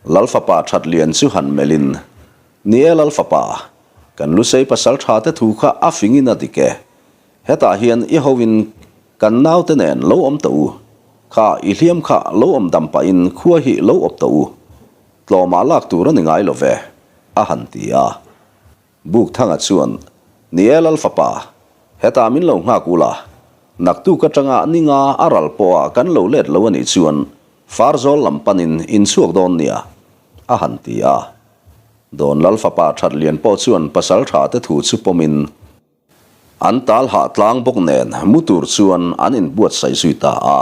Lal fapa that lian chu han melhin, Ni e Lal fapa, kan Lusei pasaltha te thu kha a fingin a dik e. Hetah hian i hoin kan naute nen lo awm tawh u. Kha i hliam kha lo awm dam pahin khua hi lo awp tawh u. Tlawmah lak tur a ni ngai lo ve, a han ti a. Bukthanga chuan, Ni e Lal fapa, hetah min lo nghak ula, naktuk atanga ninga a ral pawha kan lo let lo a nih chuan Farzawl lam panin in chhuak dawn nia, a han ti a. Dawn Lal fapa Thatlian pawh chuan pasal tha te thu chu pawmin an tal hah tlang bawk nen mu tur chuan an inbuatsaih zui ta a.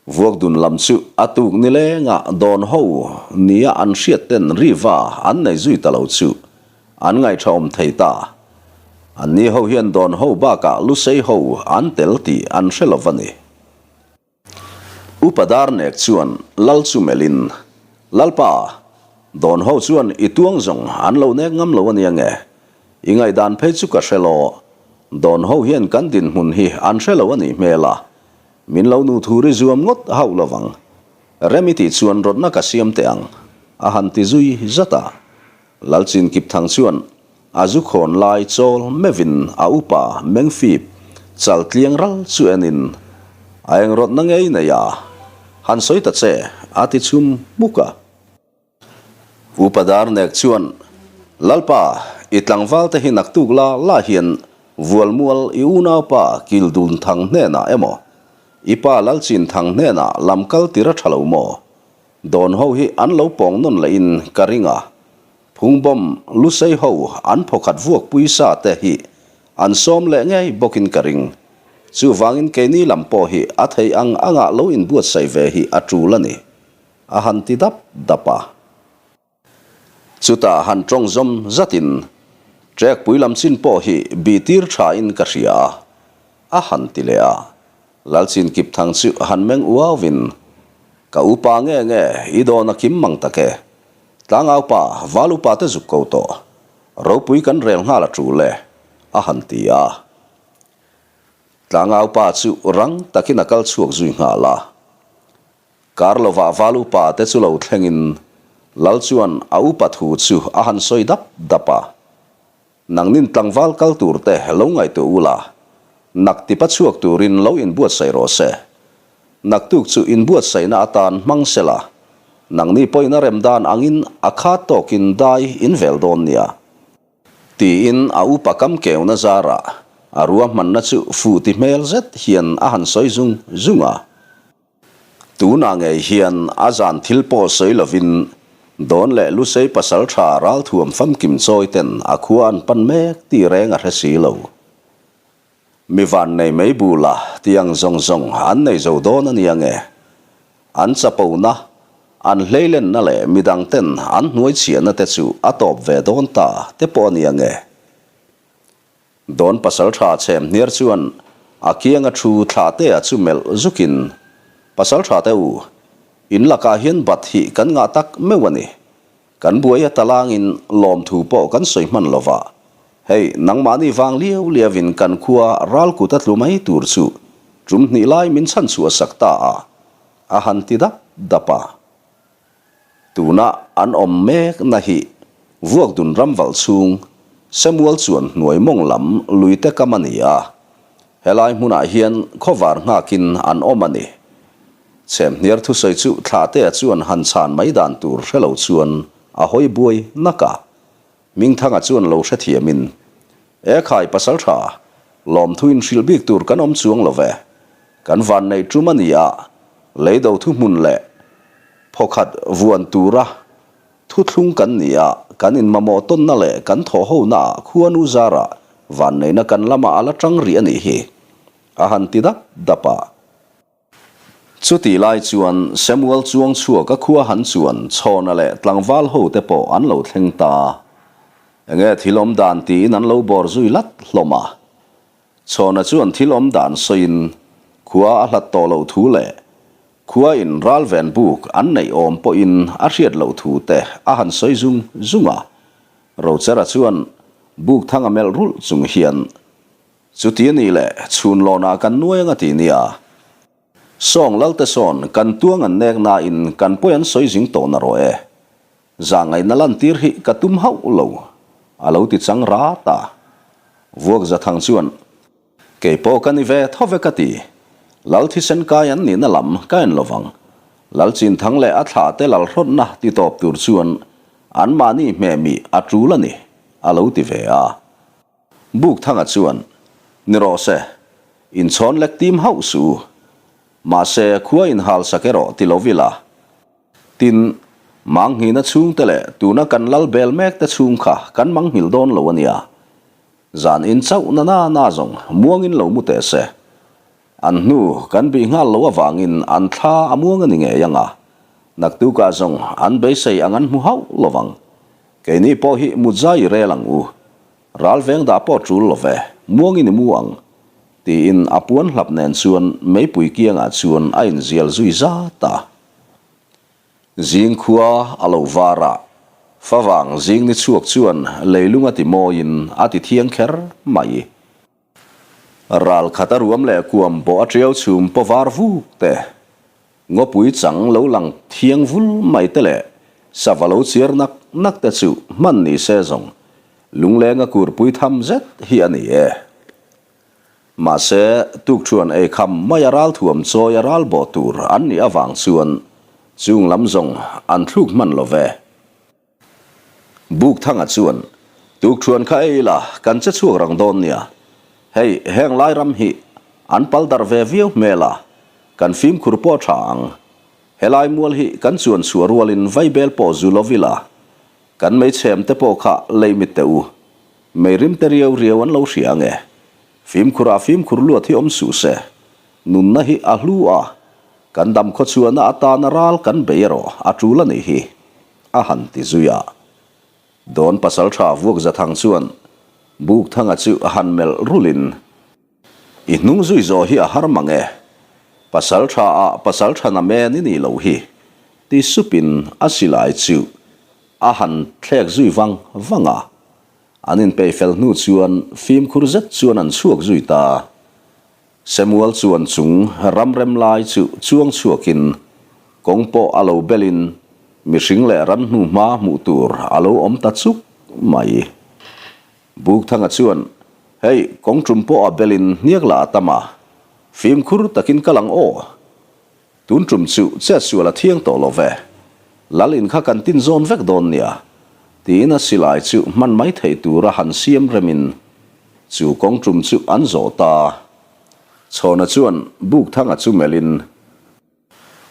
Vuakdun lam chu a tuk nileng a dawn ho nia an hriat ten riva an nei zui ta lo chu an ngaihṭha awm thei ta. Anni ho hian dawn ho bakah Lusei ho an tel tih an hre lo va ni. Upa Darnek chuan Lal chu melhin, Lalpa, dawn ho chuan i tuang zawng an lo nek ngam lo a nia nge? I ngaihdan phei chu ka hre lo. Dawn ho hian kan dinhmun hi an hre lo a nih hmel a, Min lo nu thu ri zuam ngawt hauh lo vang. Rem i tih chuan rawtna ka siam teh ang, a han ti zui zat a. Lalchin Kipthang chuan a zu khawn lai chawl meuhin a upa mengfip chal tliang ral chu enin, A eng rawtna ngei nei a, han sawi ta che, a ti chhum hmuk a. Upa Darnek chuan, Lalpa, i tlangval te hi naktuk la la hian Vualmual i unaupa Kildun Thang hnenah emaw, i pa Lalchin Thang hnenah lam kal tir a tha lo maw? Dawn ho hi an lo pawng nawn leh in ka ring a, Phungbawm Lusei ho an phawkhat vuakpui sa te hi an sawm leh ngei bawkin ka ring. Chuvangin keini lam pawh hi a theih ang anga lo inbuatsaih ve hi a tul a ni. A han ti dap dap a. Chutah han tawng zawm zatin, Trekpui lam chin pawh hi bi tir thain ka hria a, a han ti leh a. Lalchin Kipthang chu han meng uauvin, Ka upa nge nge, i dawn a kim mang tak e. Tlangaupa, val upa te zuk ko tawh. Ropui kan rel nghal a tul e, a han ti a. Tlangaupa chu rang takin a kal chhuak zui nghal a. Kar lovah val upa te chu lo thlengin Lal chuan a upa thu chu a han sawi dap dap a. Nangnin tlangval kal tur te lo ngaihtuah ula, nak tipa chhuak turin lo inbuatsaih rawh se. Naktuk chu inbuatsaihna atan hmang sela, nangni pawhin a rem dan angin a khat tawkin dai in vel dawn nia. Tiin a upa kam keuna zarah a ruahmanna chu fuh ti hmel zet hian a han sawi zung zung a. Tunah ngei hian a zan thil pawh sawi lovin Dawn leh Lusei pasaltha ralthuam famkim chawi ten a khua an pan mek tih reng a hre si lo. Mi van nei mai bula tiang zawng zawng an nei zo dawn a nia nge? An chapona, an hleilenna leh midang ten an hnuaichhiahna te chu a tawp ve dawn ta te pawh a nia nge? Dawn pasalṭha chhem hniar chuan a kianga thu Thlahtea chu melh zukin, Pasalṭha te u, in lakah hian bat hi kan ngah tak meuh a ni. Kan buai a talangin lawmthu pawh kan sawi hman lo va, hei nangmahni vang liau liauin kan khua ralkut a tlu mai tur chu ṭum hnih lai min chhanchhuah sak ta a, a han ti dap dap a. Tuna an awm mek na hi Vuakdun ram valh chhung Samuel chuan hnuai mawng lam luite kam a ni a, helai hmunah hian khawvar nghakin an awm a ni. Chhemhniar thusawi chu Thlahtea chuan han chhan mai dan tur hre lo chuan a hawi buai nak a. Hmingthanga chuan lo hrethiamin, E khai pasaltha, lawmthu inhrilh bik tur kan awm chuang lo ve. Kan vanneih tum a ni a, leido thuhmun leh phawkhat vuan tura thuthlung kan ni a, kan inmamawh tawnna leh kan thawhhonaah khuanu zarah vanneihna kan lamah a la tang rih a nih hi, a han ti dap dap a. Chutih lai chuan Samuel chuang chhuak a khua han chuan Chhawna leh tlangval hote pawh an lo thleng ta. Enge thil awm dan tiin an lo bawr zui lat hlawm a. Chhawna chuan thil awm dan sawiin khua a hlat tawh loh thu leh khua in ral ven buk an neih awm pawhin a hriat loh thu te a han sawi zung zung a. Rochera chuan buk thang a melh rulh chung hian chuti a nih leh chhun lawnah kan nuai anga ti nia. Sawng Lalte sawn kan tuang an nek nain kan pawi an sawi zing tawh na rawh e. Zahngaihna lantir hi ka tum hauh lo, a lo ti chang rat a. Vuak Zathang chuan, Kei pawh ka ni ve tho ve ka ti. Lal thisen kai an nihna lam ka en lovang. Lal Chinthang leh a thlah te lalhrawtna ti tawp tur chuan anmahni hmehmih a tul a ni, a lo ti ve a. Bukthanga chuan, Ni rawh se, inchhawn lek tim hauh suh u. Mahse, khua inhalsak erawh ti lo ila. Tin, Manghina chhungte leh tuna kan lal bel mek te chhung kha kan manghil dawn lo a nia. Zan in chauh na na na zawng muangin lo mu teh se. An hnu kan bih nghal lo avangin an thla a muang a ni ngei ang a. Naktukah zawng an beisei ang an hmu hauh lo vang. Keini pawh hi mut zai i rel ang u. Ral veng dah pawh tul lo ve, muangin i mu ang. Tiin a puan hlap nen chuan meipui kiangah chuan a inzial zui zat a. Zing khua a lo var a, favang zing ni chhuak chuan leilung a ti mawiin a ti thiang kher mai. Ral khat a ruam leh kuam bawh a tiau chhum paw var vuk te, ngawpui chang lo lang thiang vul mai te leh sava lo chiar nak nak te chu hman ni se zawng lunglenga kurpui tham zet hi a ni e. Mahse, tukṭhuan ei kham mai a ralthuam chawi a ral bawh tur an nih avang chuan chung lam zawng an thluk hman lo ve. Bukthanga chuan, Tukṭhuan kha ei ila kan che chhuak rang dawn nia. Hei, heng lai ram hi an pal darh ve viau hmel a, kan fimkhur pawh a ṭha ang. Helai mual hi kan chuan chhuah rualin vaibel pawh zu lo ila, kan meichhem te pawh kha lei mit teh u. Mei rim te riau riau an lo hria ange. Fimkhurah fimkhur luat hi awm suh se. Nunna hi a hlu a, kan dam khawchhuahna atana ral kan bei erawh a tul a nih hi, a han ti zui a. Dawn pasaltha Vuakzathang chuan Bukthanga chu a han melh rulhin, I hnung zui zawh hi a har mang e, pasaltha ah pasaltha na men i nih loh hi, ti supin a silai chu A han thlek zui vang vang a, an inpeih fel hnu chuan fimkhur zet chuan an chhuak zui ta. Samuel chuan chung ram rem lai chu chuang chhuakin kawng pawh a lo belin mihring leh ran hnu hma hmuh tur a lo awm ta chuk mai. Bukthanga chuan, Hei, kawng tum pawh a belin hniak lah a tam a, fimkhur takin kal ang aw. Tun tum chu chetsual a thiang tawh lo ve. Lal in kha kan tin zawn vek dawn nia, tiin a silai chu hman mai theih tura han siam remin chu kawng tum chu an zawh ta. Chhawna chuan Bukthanga chu melhin,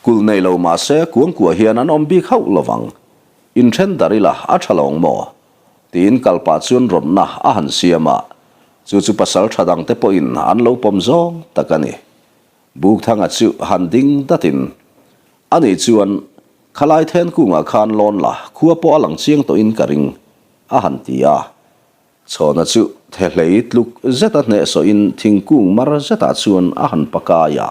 Kulh nei lo mahse kuangkuah hian an awm bik hauh lovang. Inthen dar ila a tha lawng maw? Tiin kalpah chuan rawtna a han siam a, chu chu pasal tha dangte pawhin an lo pawm zawng tak a ni. Bukthanga chu han ding datin, Ani chuan, Khalai then kungah khan lawn la, khua pawh a lang chiang tawhin ka ring, a han ti a. Chhawna chu thehlei tluk zeta hnehsawhin thingkung mar zetah chuan a han pakai a.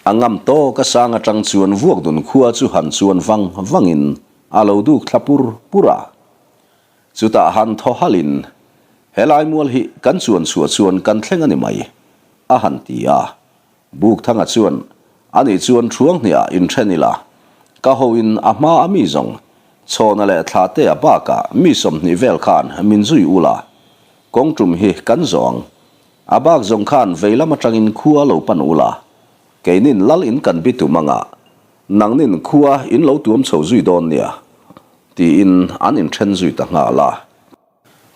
A ngam tawk a sang atang chuan vuakdun khua chu han chuan vang vangin a lo duk thla pur pur a. Chutah han thaw halhin, Helai mual hi kan chuan chhuah chuan kan thleng a ni mai, a han ti a. Bukthanga chuan, Ani chuan thuang hniah inthen ila, ka hoin a hma a mi zawng, Chhawna leh Thlahtea bakah mi 20 vel khan min zui ula, kawng tum hi kan zawng. A bak zawng khan vei lam atangin khua lo pan ula, keinin lal in kan bi tum anga, nangnin khua in lo tuam chho zui dawn nia, tiin an inthen zui ta nghal a.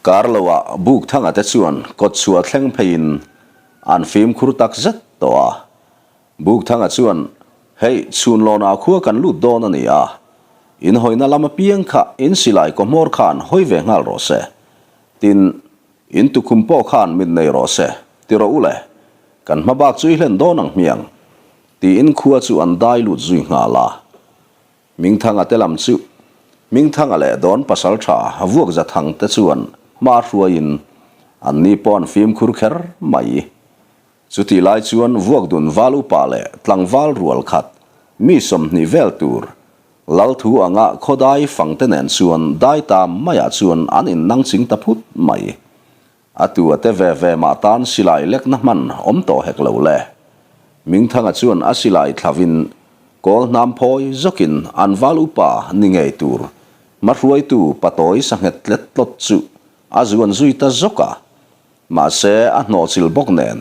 Kar loah Bukthanga te chuan kawtchhuah thleng pheiin an fimkhur tak zet tawh a. Bukthanga chuan, Hei, chhunlawnah khua kan lut dawn a ni a, in hawina lam apiang kha in silai kawhmawr khan hawi ve nghal rawh se, tin, In tukhum pawh khan mit nei rawh se, ti rawh u le, kan hma bak chu i hlen dawn ang hmiang, tiin khua chu an dai lut zui nghal a. Hmingthanga te lam chu Hmingthanga leh Dawn Pasaltha Vuakzathang te chuan hma hruaiin an ni pawh an fimkhur kher mai. Chutih lai chuan Vuakdun val upa leh tlangval rual khat mi 20 vel tur Lal thu anga khawdai fangte nen chuan dai ta maiah chuan an innang ching ta phut mai. A tu a te ve ve mah tan silai lekna hman awm tawh hek lo le. Mingthanga chuan a silai thlavin kawl hnam phawi zawkin an val upa ni ngei tur hmahruaitu patawi sanghet tlet tlawt chu a zuan zui ta zawk a. Mahse, a hnawhchilh bawk nen,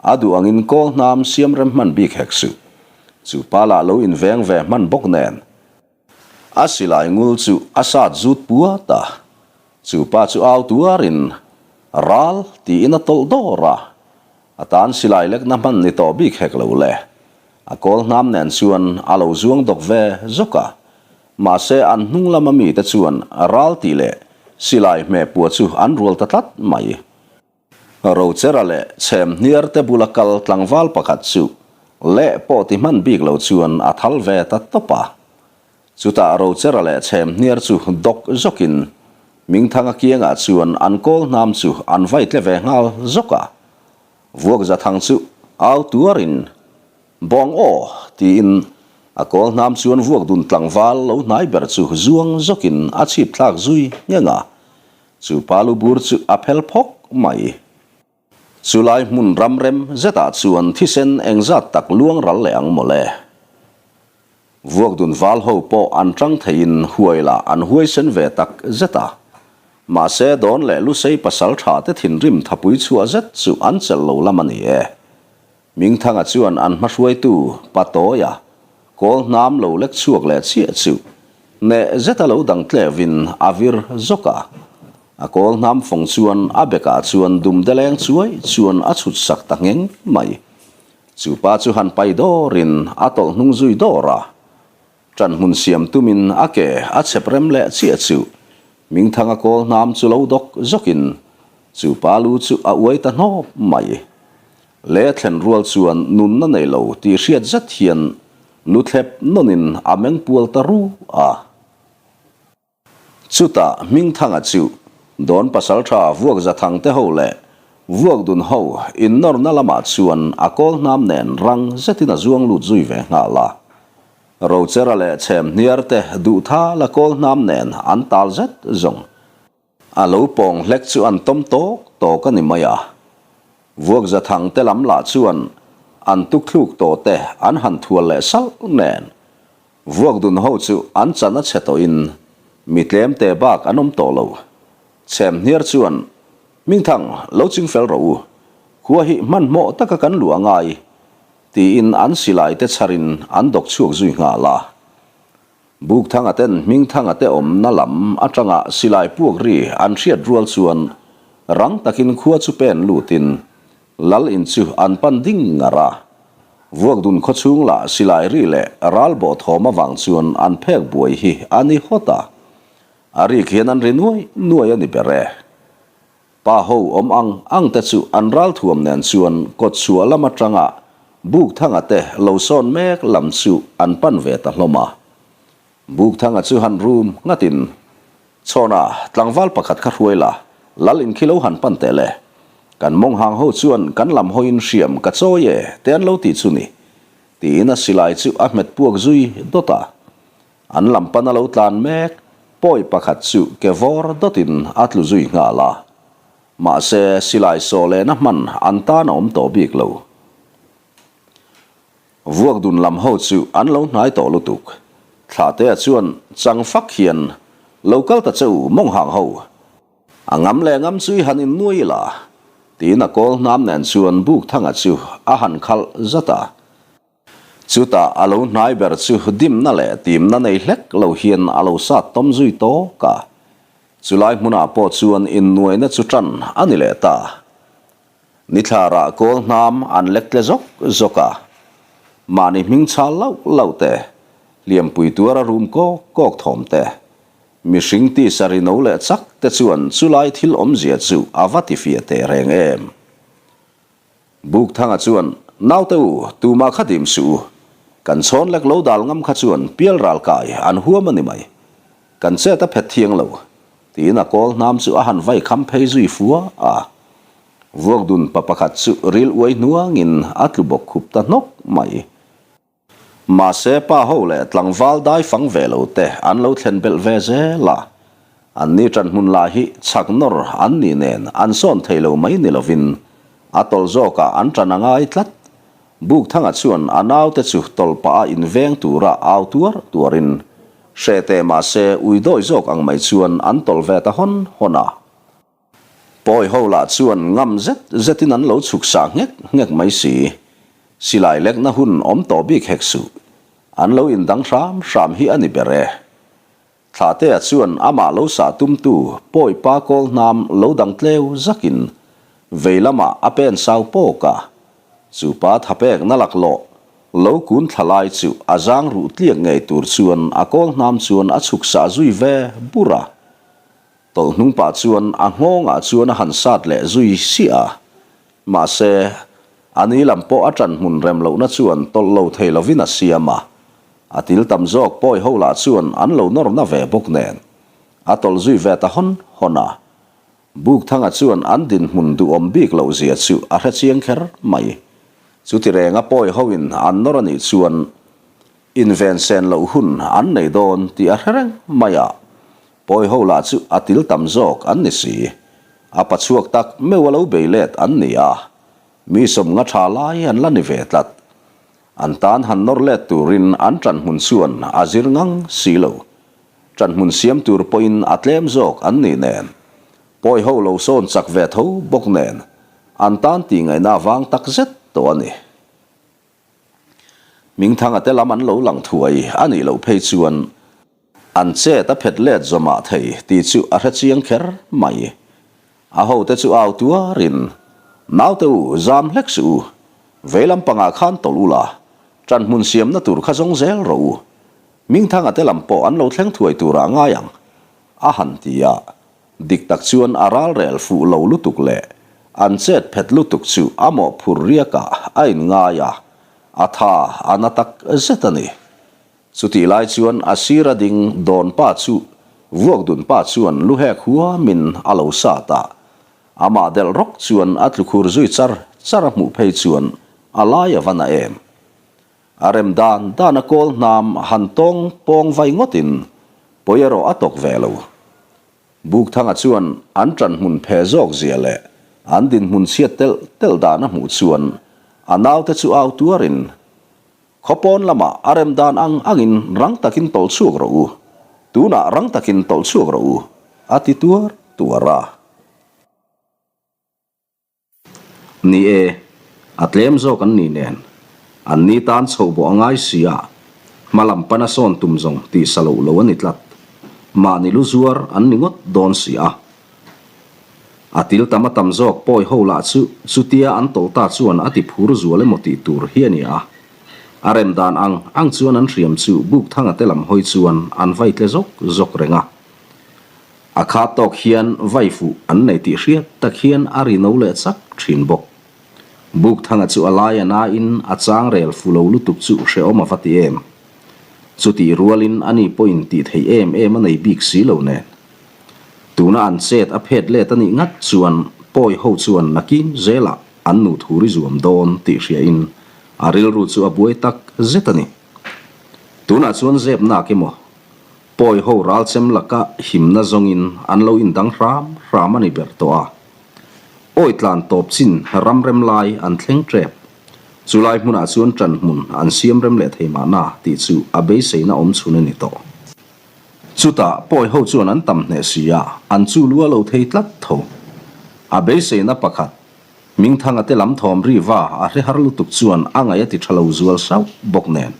a duh angin kawl hnam siam rem hman bik hek suh. Chu pa lah lo inveng ve hman bawk nen, a silai ngul chu a sat zut puat a. Chu pa chu au tuarin, Ral tiin a tawlh dawr a. A tan silai lekna hman ni tawh bik hek lo le. A kawl hnam nen chuan a lo zuang dawk ve zawk a. Mahse, an hnung lama mite chuan ral tih leh silai hmeh pua chu an rual ta tlat mai. Rochera leh chhem hniar te bula kal tlangval pakhat chu leh pawh ti hman bik lo chuan a thal ve ta tawp a. Chutah Rochera leh chhem hniar chu dawk zawkin Mingthanga kiangah chuan an kawl hnam chu an vai tle ve nghal zawk a. Vuakzathang chu au tuarin Bawng aw! tiin a kawl hnam chuan vuak dun tlangval lo hnai ber chu zuang zawkin a chhip thlak zui ngheng a, chu pa lu bur chu a phel phawk mai. Chulai hmun ram rem zetah chuan thisen engzat tak luang ral leh ang mawle. Vuak dun val ho pawh an tang theiin huai lah an huaisen ve tak zet a. Mahse dawn leh Lusei pasal tha te thinrim thapui chhuah zet chu an chelh lo lam a ni e. Mingthanga chuan an hmahruaitu Patawia kawl hnam lo lek chhuak leh chiah chu neh zeta lo dang tlevin a vir zawk a. A kawl hnam fawng chuan a bekah chuan dumdeleng chuai chuan a chhut sak ta ngheng mai. Chu pa chu han pai dawrin a tawlh hnung zui dawr a. Ṭan hmun siam tumin a ke a chhep rem leh chiah chu Mingthanga kawl hnam chu lo dawk zawkin chu pa lu chu a uai ta hnawp mai. Le thlen rual chuan nunna nei lo tih hriat zet hian lu thlep nawnin a meng pual ta ru a. Chutah Hmingthanga chu Dawn Pasalṭha Vuakzathang te ho leh Vuakdun ho innawrna lamah chuan a kawl hnam nen rang zetin a zuang lut zui ve nghal a. Rochera leh Chhemhniar te duhtha la kawl hnam nen an tal zet zawng. A lo pawng hlek chu an tawm tawk tawk a ni mai a. Vuakzathang te lam lah chuan an tukthluk tawh te an han thual leh salh nen Vuak dun ho chu an chan a chhe tawhin mi tlem te bak an awm tawh lo. Chhem hniar chuan Hmingthang, lo ching fel rawh u. Khua hi hmanhmawh taka kan luh a ngai, tiin an silai te chharin an dawk chhuak zui nghal a. Bukthanga ten Hmingthanga te awmna lam atanga silai puak ri an hriat rual chuan rang takin khua chu pen lutin Lal in chu an pan ding ngar a. Vuakdun khawchhung lah silai ri leh ral bawh thawm avang chuan an phek buai hi a ni hawt a. A rik hian an ri nuai nuai a ni ber e. Pa ho awm ang ang te chu an ral thuam nen chuan kawtchhuah lam atanga Bukthanga te lo sawn mek lam chu an pan ve ta hlawm a. Bukthanga chu han rum ngatin, Chhawna, tlangval pakhat kha hruai la, lal in khi lo han pan teh le. Kan mawng hang ho chuan kan lam hawiin hriam ka chawi e te an lo ti chu ni. Tiin a silai chu a hmet puak zui dawt a. An lam pan a lo tlan mek, pawi pakhat chu ke vawr dawtin a tlu zui nghal a. Mahse, silai sawh lehna hman an tan a awm tawh bik lo. Vuak dun lam ho chu an lo hnai tawh lutuk. Thlahtea chuan chang fak hian, Lo kal ta che u, mawng hang ho. A ngam leh ngam chu i han innuai ila, tiin a kawl hnam nen chuan Bukthanga chu a han khalh zat a. Chutah a lo hnai ber chu dimna leh timna nei hlek lo hian a lo sat tawm zui tawk a. Chulai hmunah pawh chuan innuaina chu tan a ni leh ta. Nithlarah kawl hnam an lek tle zawk zawk a. Mahni hming chhal lauh lauh te, hliampui tuara rum kawk kawk thawm te, mihring tisa rino leh chak te chuan chulai thil awmzia chu a va tifiah teh reng em. Bukthanga chuan, Naute u, tumah kha dim suh u. Kan chhawn lek lo dal ngam kha chuan pial ral kai an huam a ni mai. Kan chet a phet thiang lo, tiin a kawl hnam chu a han vai kham phei zui fua a. Vuakdun pa pakhat chu ril uai hnuangin a tlu bawk khup ta hnawk mai. Mahse, pa ho leh tlangval dai fang ve lo te an lo thlen belh ve zel a. An ni ṭan hmun lah hi chhak nawr an nih nen an sawn thei lo mai ni lovin a tawlh zawkah an ṭan a ngai tlat. Bukthanga chuan a naute chu tawlh pah a inveng tura au tuar tuarin hreh teh mahse ui dawi zawk ang mai chuan an tawlh ve ta hawn hawn a. Pawi ho lah chuan ngam zet zetin an lo chhuk sah nghek nghek mai si. Silai lekna hun awm tawh bik hek suh. An lo indang hram hram hi a ni ber e. Thlahtea chuan amah lo sah tumtu pawi pa kawl hnam lo dang tleu zakin vei lamah a pen sau pawk a. Chu pa thapekna laklawh lo kun thla lai chu a zang ruh tliak ngei tur chuan a kawl hnam chuan a chhuk sah zui ve bur a. Tawlh hnung pah chuan a nghawngah chuan a han sat leh zui siah a. Mahse, a ni lam pawh a ṭan hmun rem lohna chuan tawlh lo thei lovin a siam a. A til tam zawk pawi ho lah chuan an lo nawr na ve bawk nen. A tawlh zui ve ta hawn hawn a. Bukthanga chuan an dinhmun duhawm bik loh zia chu a hre chiang kher mai. Chuti renga pawi hoin an nawr a nih chuan inven sen loh hun an nei dawn tih a hre reng mai a. Pawi ho lah chu a til tam zawk an ni si. A pa chhuak tak meuh a lo bei let an ni a. Mi sawmnga tha lai an la ni ve tlat. An tan han nawr let turin an ṭan hmun chuan a zir ngang si lo. Ṭan hmun siam tur pawhin a tlem zawk an ni nen. Pawi ho lo sawn chak ve tho bawk nen an tan tihngaihna vang tak zet tawh a ni. Hmingthanga te lam an lo lang thuai a nih loh phei chuan an chet a phet let zawmah thei tih chu a hre chiang kher mai. A hote chu au tuarin, Naute u, zam hlek suh u, vei lampangah khan tawlh u la, ṭan hmun siamna tur kha zawng zel rawh u. Hmingthanga te lam pawh an lo thleng thuai turah ngai ang, a han ti a. Dik tak chuan a ralrel fuh lo lutuk leh an chet phet lutuk chu a mawhphur riakah a inngai a, a tha a na tak zet a ni. Chutih lai chuan a sira ding dawn pa chu vuakdun pa chuan lu hek huamin a lo sat a, amah delh rawk chuan a tlu khur zui char char a hmuh phei chuan a lai a va na em. A rem dan dan a kawl hnam han tawng pawng vai ngawtin pawi erawh a tawk ve lo. Bukthanga chuan an ṭan hmun phe zawk zia leh an dinhmun chhiat telh telh dan a hmuh chuan a naute chu au tuarin, Khawpawn lamah a rem dan ang angin rang takin tawlh chhuak rawh u, tunah rang takin tawlh chhuak rawh u, a ti tuar tuar a. Ni e, a tlem zawk an ni nen, an ni tan chhoh bawh a ngai si a, hma lam pana sawn tum zawng tih sa loh lo a ni tlat. Mahni lu zuar an ni ngawt dawn si a. A til tam a tam zawk pawi ho lah chu chutia an tawlh ta chuan a ti phur zual emaw tih tur hi a ni a. A rem dan ang ang chuan an hriam chu Bukthanga te lam hawi chuan an vai tle zawk zawk reng a. A kha tawk hian vai fuh an nei tih hriat tak hian a ri no leh chak thin bawk. Bukthanga chu a lai a nain a chang rel fu lo lutuk chu hrehawm a va ti em. Chutih rualin ani pawhin tih theih em em a nei bik si lo nen. Tuna an chet a phet let a nih ngat chuan pawi ho chuan nakin zelah an nu thur i zuam dawn tih hriain a rilru chu a buai tak zet a ni. Tunah chuan zep nak emaw pawi ho ralchem laka himna zawngin an lo indang hram hram a ni ber tawh a. Awi tlan tawp chin ram rem lai an thleng tep. Chulai hmunah chuan ṭan hmun an siam rem leh thei mahna tih chu a beiseina awm chhun a ni tawh. Chutah pawi ho chuan an tam hneh si a, an chu lu a lo thei tlat tho. A beiseina pakhat, Hmingthanga te lam thawm ri va a hre har lutuk chuan a ngaih a ti tha lo zual sauh bawk nen.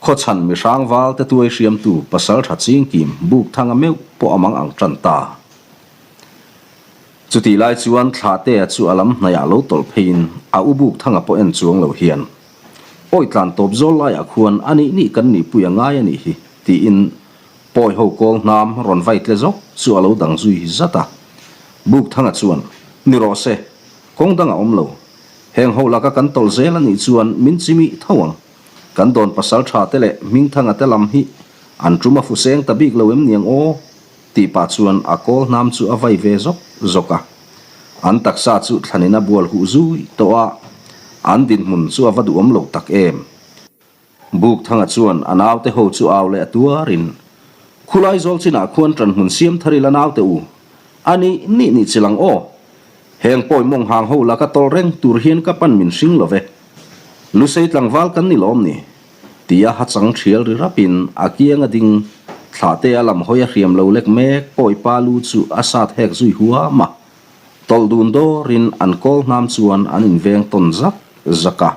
Khawchhan mihrang val te tuai hriamtu pasaltha chingkim Bukthanga meuh pawh a mang ang tan ta. Chutih lai chuan Thlahtea chu a lam hnaihah lo tawlh pheiin a u Bukthanga pawh en chuang lo hian, Awi tlan tawp zawl laiah khuan a nih nih kan nihpui a ngai a nih hi, tiin pawi ho kawl hnam rawn vai tle zawk chu a lo dang zui zat a. Bukthanga chuan, Ni rawh se, kawng dang a awm lo. Heng ho laka kan tawlh zel a nih chuan min chimih tho ang. Kan dawn pasal tha te leh Hmingthanga te lam hi an tum a fuseng ta bik lo em niang aw? Tih pah chuan a kawl hnam chu a vai ve zawk zawk a. An taksa chu thlanin a bual huh zui tawh a, an dinhmun chu a va duhawm lo tak em. Bukthanga chuan a naute ho chu au leh a tuarin, Khulai zawl chinah khuan ṭanhmun siam thar ila naute u, a nih nih nih chi lang aw. Heng pawi mawng hang ho laka tawl reng tur hian ka pan min hring lo ve. Lusei tlangval kan ni lawm ni? Tia hachang thial ri rapin a kiang a ding thlahte a lam hawi a hriam lo lek mek pawi pa lu chu a sat hek zui huam a. Tawlh dun dawrin an kawl hnam chuan an inveng tawn zak zak a.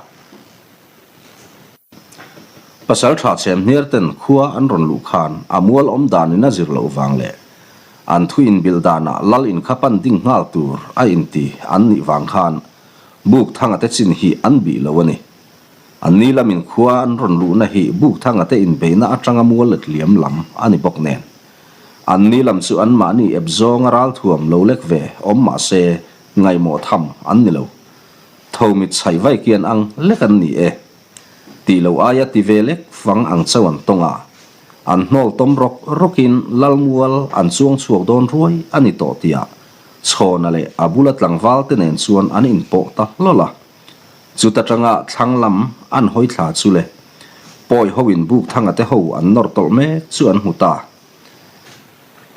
Pasal tha chhem hniar ten khua an rawn luh khan a mual awm danin a zir loh vang leh an thu inbilh danah lal in kha pan ding nghal tur a inti an nih vang khan buk thanga te chin hi an bih lo a ni. An ni lamin khua an rawn luhna hi buk thanga te inbeihna atanga mual let liam lam a ni bawk nen. An ni lam chu anmahni ep zawnga ralthuam lo lek ve awm mah se ngaihmawh tham an ni lo. Tho mit chhaih vaih kian ang lek an ni e. Tih loh aia ti ve lek fang ang chauh an tawng a. An hnawl tawm rawk rawkin Lalmual an chuang chhuak dawn ruai a ni tawh tihah Chhawna leh a bula tlangval te nen chuan an inpawh ta hlawl a. Chuta tanga thlang lam an hawi thla chu le pawi ho in buk thanga te ho an nawr tawlh mek chu an hmu ta.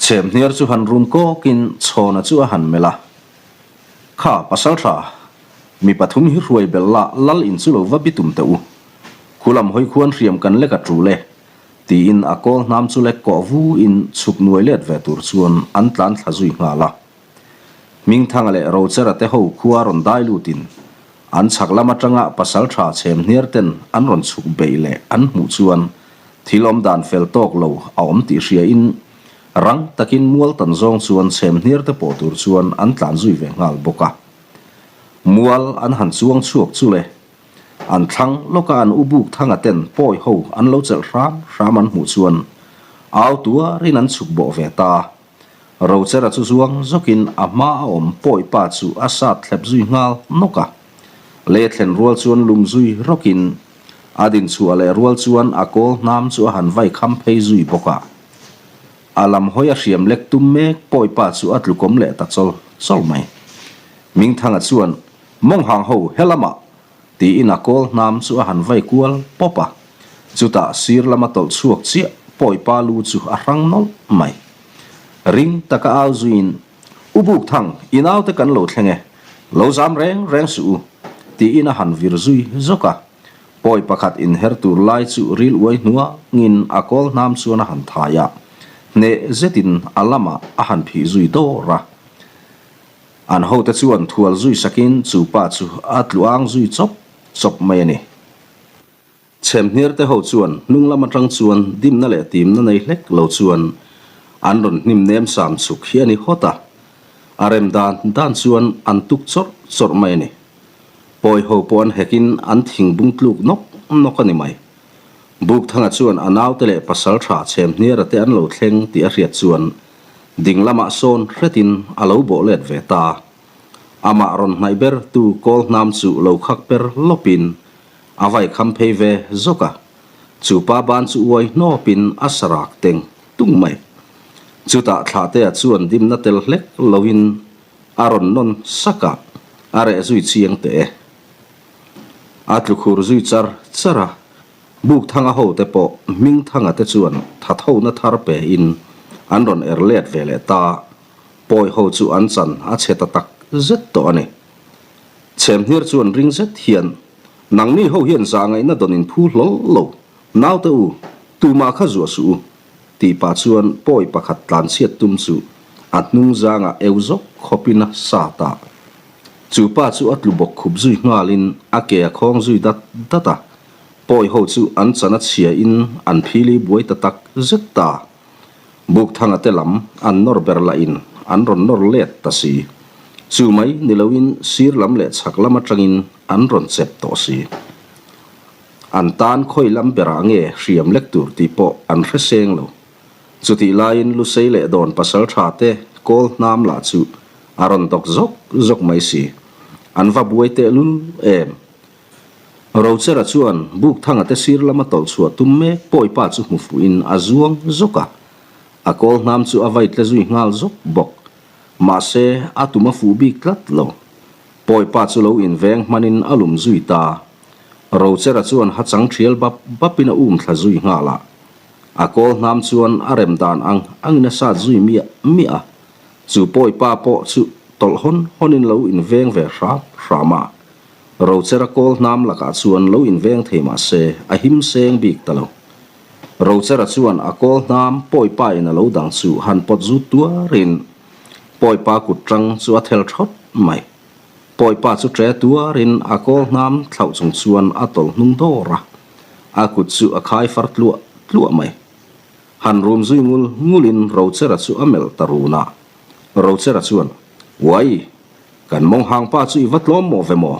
Chhemhniar chu han rum kawkin Chhawna chu a han melh a. Kha, Pasaltha, mi pathum hi hruai belh la, lal in chu lo va bi tum teh u. Khulam hawi khuan hriam kan lek a tul e, tiin a kawl hnam chu lek kawh vu in chhuk nuai let ve tur chuan an tlan thla zui nghal a. Hmingthanga leh Rochera te ho khua rawn dai lut in an chhak lam atanga Pasaltha chhem hniar ten an rawn chhuk beih leh an hmuh chuan thil awm dan fel tawk lo a awm tih hria in Rang takin mual tan zawng chuan chhem hniar te pawh tur chuan an tlan zui ve nghal bawk a. Mual an han chuang chhuak chu le. An thlang lawka an u buk thanga ten pawi ho an lo chelh hram hram an hmuh chuan au tuarin an chhuk bawh ve ta. Rochera chu zuang zawkin a hma a awm pawi pa chu a sat thlep zui nghal nawk a. Le thlen rual chuan lum zui rawkin a din chhuah leh rual chuan a kawl hnam chu a han vai kham phei zui bawk a. A lam hawi a hriam lek tum mek pawi pa chu a tlukawm leh ta chawl chawl mai. Mingthanga chuan, Mawnghang ho, he lamah! tiin a kawl hnam chu a han vai kual pawp a. Chutah sir lama tawlh chhuak chiah pawi pa lu chu a hrang nawlh mai. Ring taka au zuiin, U Bukthang, i naute kan lo thleng e, lo zam reng reng suh u, tiin a han vir zui zawk a. Pawi pakhat inher tur lai chu ril uai hnuangin a kawl hnam chuan a han thai a, hneh zetin a lamah a han phih zui dawr a. An hote chuan thual zui sakin chu pa chu a tlu ang zui chawp chawp mai a ni. Chhemhniar te ho chuan hnung lam atang chuan dimna leh timna nei hlek lo chuan an rawn hnim nem sam chuk hi a ni hawt a. A rem dan dan chuan an tuk chawrh chawrh mai a ni. Pawi ho pawh an hekin an thing bung tluk nawk nawk a ni mai. Bukthanga chuan a naute leh pasaltha Chhemhniara te an lo thleng tih a hriat chuan ding lamah sawn hretin a lo bawh let ve ta. Amah rawn hnaih ber tu kawl hnam chu lo khak per lawpin a vai kham phei ve zawk a. Chu pa ban chu uai hnawpin a sarak teng tung mai. Chutah Thlahtea chuan dimna tel hlek loin a rawn nawn sak a, a reh zui chiang teh e. A tlu khur zui char char a, Bukthanga hote pawh Hmingthanga te chuan thathona thar pe in an rawn er let ve leh ta, pawi ho chu an chan a chhe ta tak zet tawh a ni. Chhemhniar chuan ring zet hian, Nangni ho hian zah ngaihna dawn in phu hlawl lo, naute u, tumah kha zuah suh u, tih pah chuan pawi pakhat tlanchhiat tum chu a hnung zangah eu zawk khawpin a sat a. Chu pa chu a tlu bawk khup zui nghalin a ke a khawng zui dat dat a, pawi ho chu an chan a chhia in an phili buai ta tak zet ta. Bukthanga te lam an nawr ber lah in an rawn nawr let ta si. Chu mai ni lo in sir lam leh chhak lam atangin an rawn chep tawh si. An tan khawi lam berah nge hriam lek tur tih pawh an hre seng lo. Chutih laiin Lusei leh Dawn pasal tha te kawl hnam lah chu a rawn dawk zawk zawk mai si. An va buai tehlul em. Rochera chuan Bukthanga te sir lama tawlh chhuah tum mek Pawipa chu hmu fuhin a zuang zawk a. A kawl hnam chu a vai tle zui nghal zawk bawk. Mahse, a tum a fuh bik tlat lo. Pawipa chu lo inveng hmanin a lum zui ta. Rochera chuan ha chang thial bap bapin a um thla zui nghal a. A kawl hnam chuan a rem dan ang angin a sat zui miah miah a. Chu Pawipa pawh chu tawlh hawn hawnin lo inveng ve hram hram a. Rochera kawl hnam lakah chuan lo inveng thei mah se a him seng bik ta lo. Rochera chuan a kawl hnam Pawipa in a lo dang chu han pawt zut tuarin Pawipa kut tang chu a thel thawt mai. Pawipa chu ṭe tuarin a kawl hnam thlauh chung chuan a tawlh hnung dawr a, a kut chu a khai far tluah tluah mai. Han rum zui ngul ngulin Rochera chu a melh ta run a. Rochera chuan, Uai! Kan mawng hang pa chu i va tlawm mawh ve maw?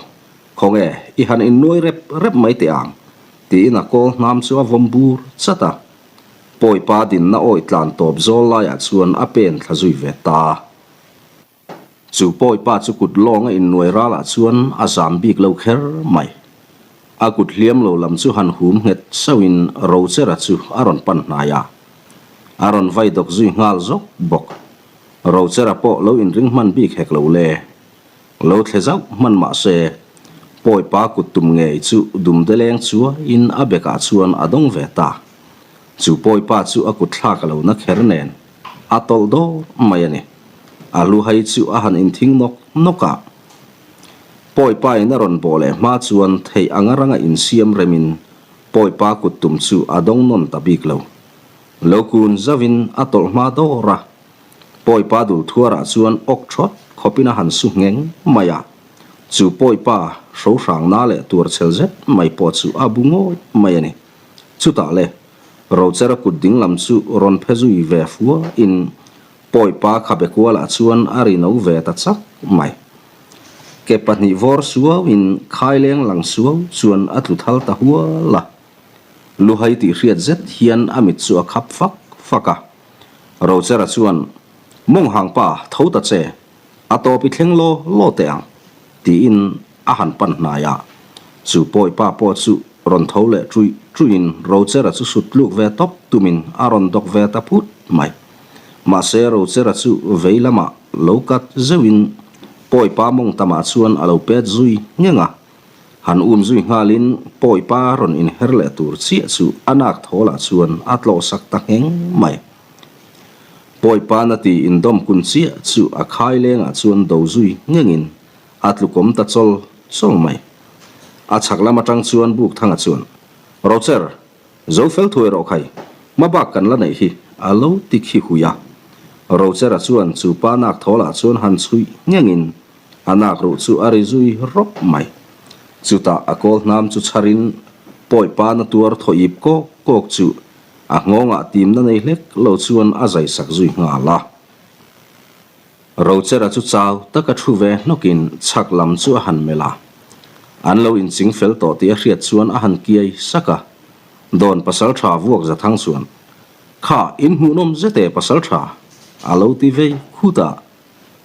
Khawnge, i han innuai rep rep mai teh ang, tiin a kawl hnam chu a vawm bur chat a. Pawipa dinna awi tlan tawp zawl laiah chuan a pen thla zui ve ta. Chu Pawipa chu kut lawng a innuai ralah chuan a zam bik lo kher mai. A kut hliam lo lam chu han hum nghet sauhin Rochera chu a rawn pan hnai a. A rawn vai dawk zui nghal zawk bawk. Rochera pawh lo inring hman bik hek lo le. Lo thle zauh hman mah se, Pawipa kut tum ngei chu dumde leng chuaiin a bekah chuan a dawng ve ta. Chu Pawipa chu a kut thlak a lo na kher nen. A tawlh dawr mai a ni. A hluhai chu a han inthing nawk nawk a. Pawipa in a rawn bawh leh hma chuan theih anga ranga insiam remin Pawipa kut tum chu a dawng nawn ta bik lo. Lo kun zauhin a tawlh hma dawr a. Pawipa dul thuarah chuan awk thawt khawpin a han su ngheng mai a. Chu Pawipa hrohrangna leh tuarchhel zet mai pawh chu a bu ngawih mai a ni. Chutah le. Rochera kut ding lam chu rawn phe zui ve fua in Pawipa khabe kualah chuan a ri no ve ta chak mai. Ke pahnih vawr suau in khaileng lang suau chuan a tlu thal ta hual a. Luhai tih hriat zet hian a mit chu a khap fak fak a. Rochera chuan, Mawng hang pa, tho ta che. A tawp i thleng law law teh ang, tiin a han pan hnai a. Chu Pawipa pawh chu rawn tho leh ṭuih ṭuihin Rochera chu sut tluk ve tawp tumin a rawn dawk ve ta phut mai. Mahse Rochera chu vei lamah lo kat zeuhin Pawipa mawng tamah chuan a lo pet zui ngheng a. Han um zui nghalin Pawipa rawn inher leh tur chiah chu a nak thawlah chuan a tlawhsak ta ngheng mai. Pawipa na ti indawm kun chiah chu a khai lengah chuan do zui nghengin a tlukawm ta chawl chawl mai. A chhak lam atang chuan Bukthanga chuan, Rocher, zo fel thuai rawh khai, hma bak kan la neih hi, a lo ti khi hui a. Rochera chuan chu pa nak thawlah chuan han chhuih nghengin a nak ruh chu a ri zui rawp mai. Chutah a kawl hnam chu chharin pawi pa na tuar thaw ip kawk kawk chu a nghawngah timna nei hlek lo chuan a zai sak zui nghal a. Rochera chu chau taka thu ve hnawkin chhak lam chu a han melh a. An lo inching fel tawh tih a hriat chuan a han kiai sak a. Dawn pasaltha vuak Zathang chuan, Kha, in hmuhnawm zet e pasaltha, a lo ti vei khut a.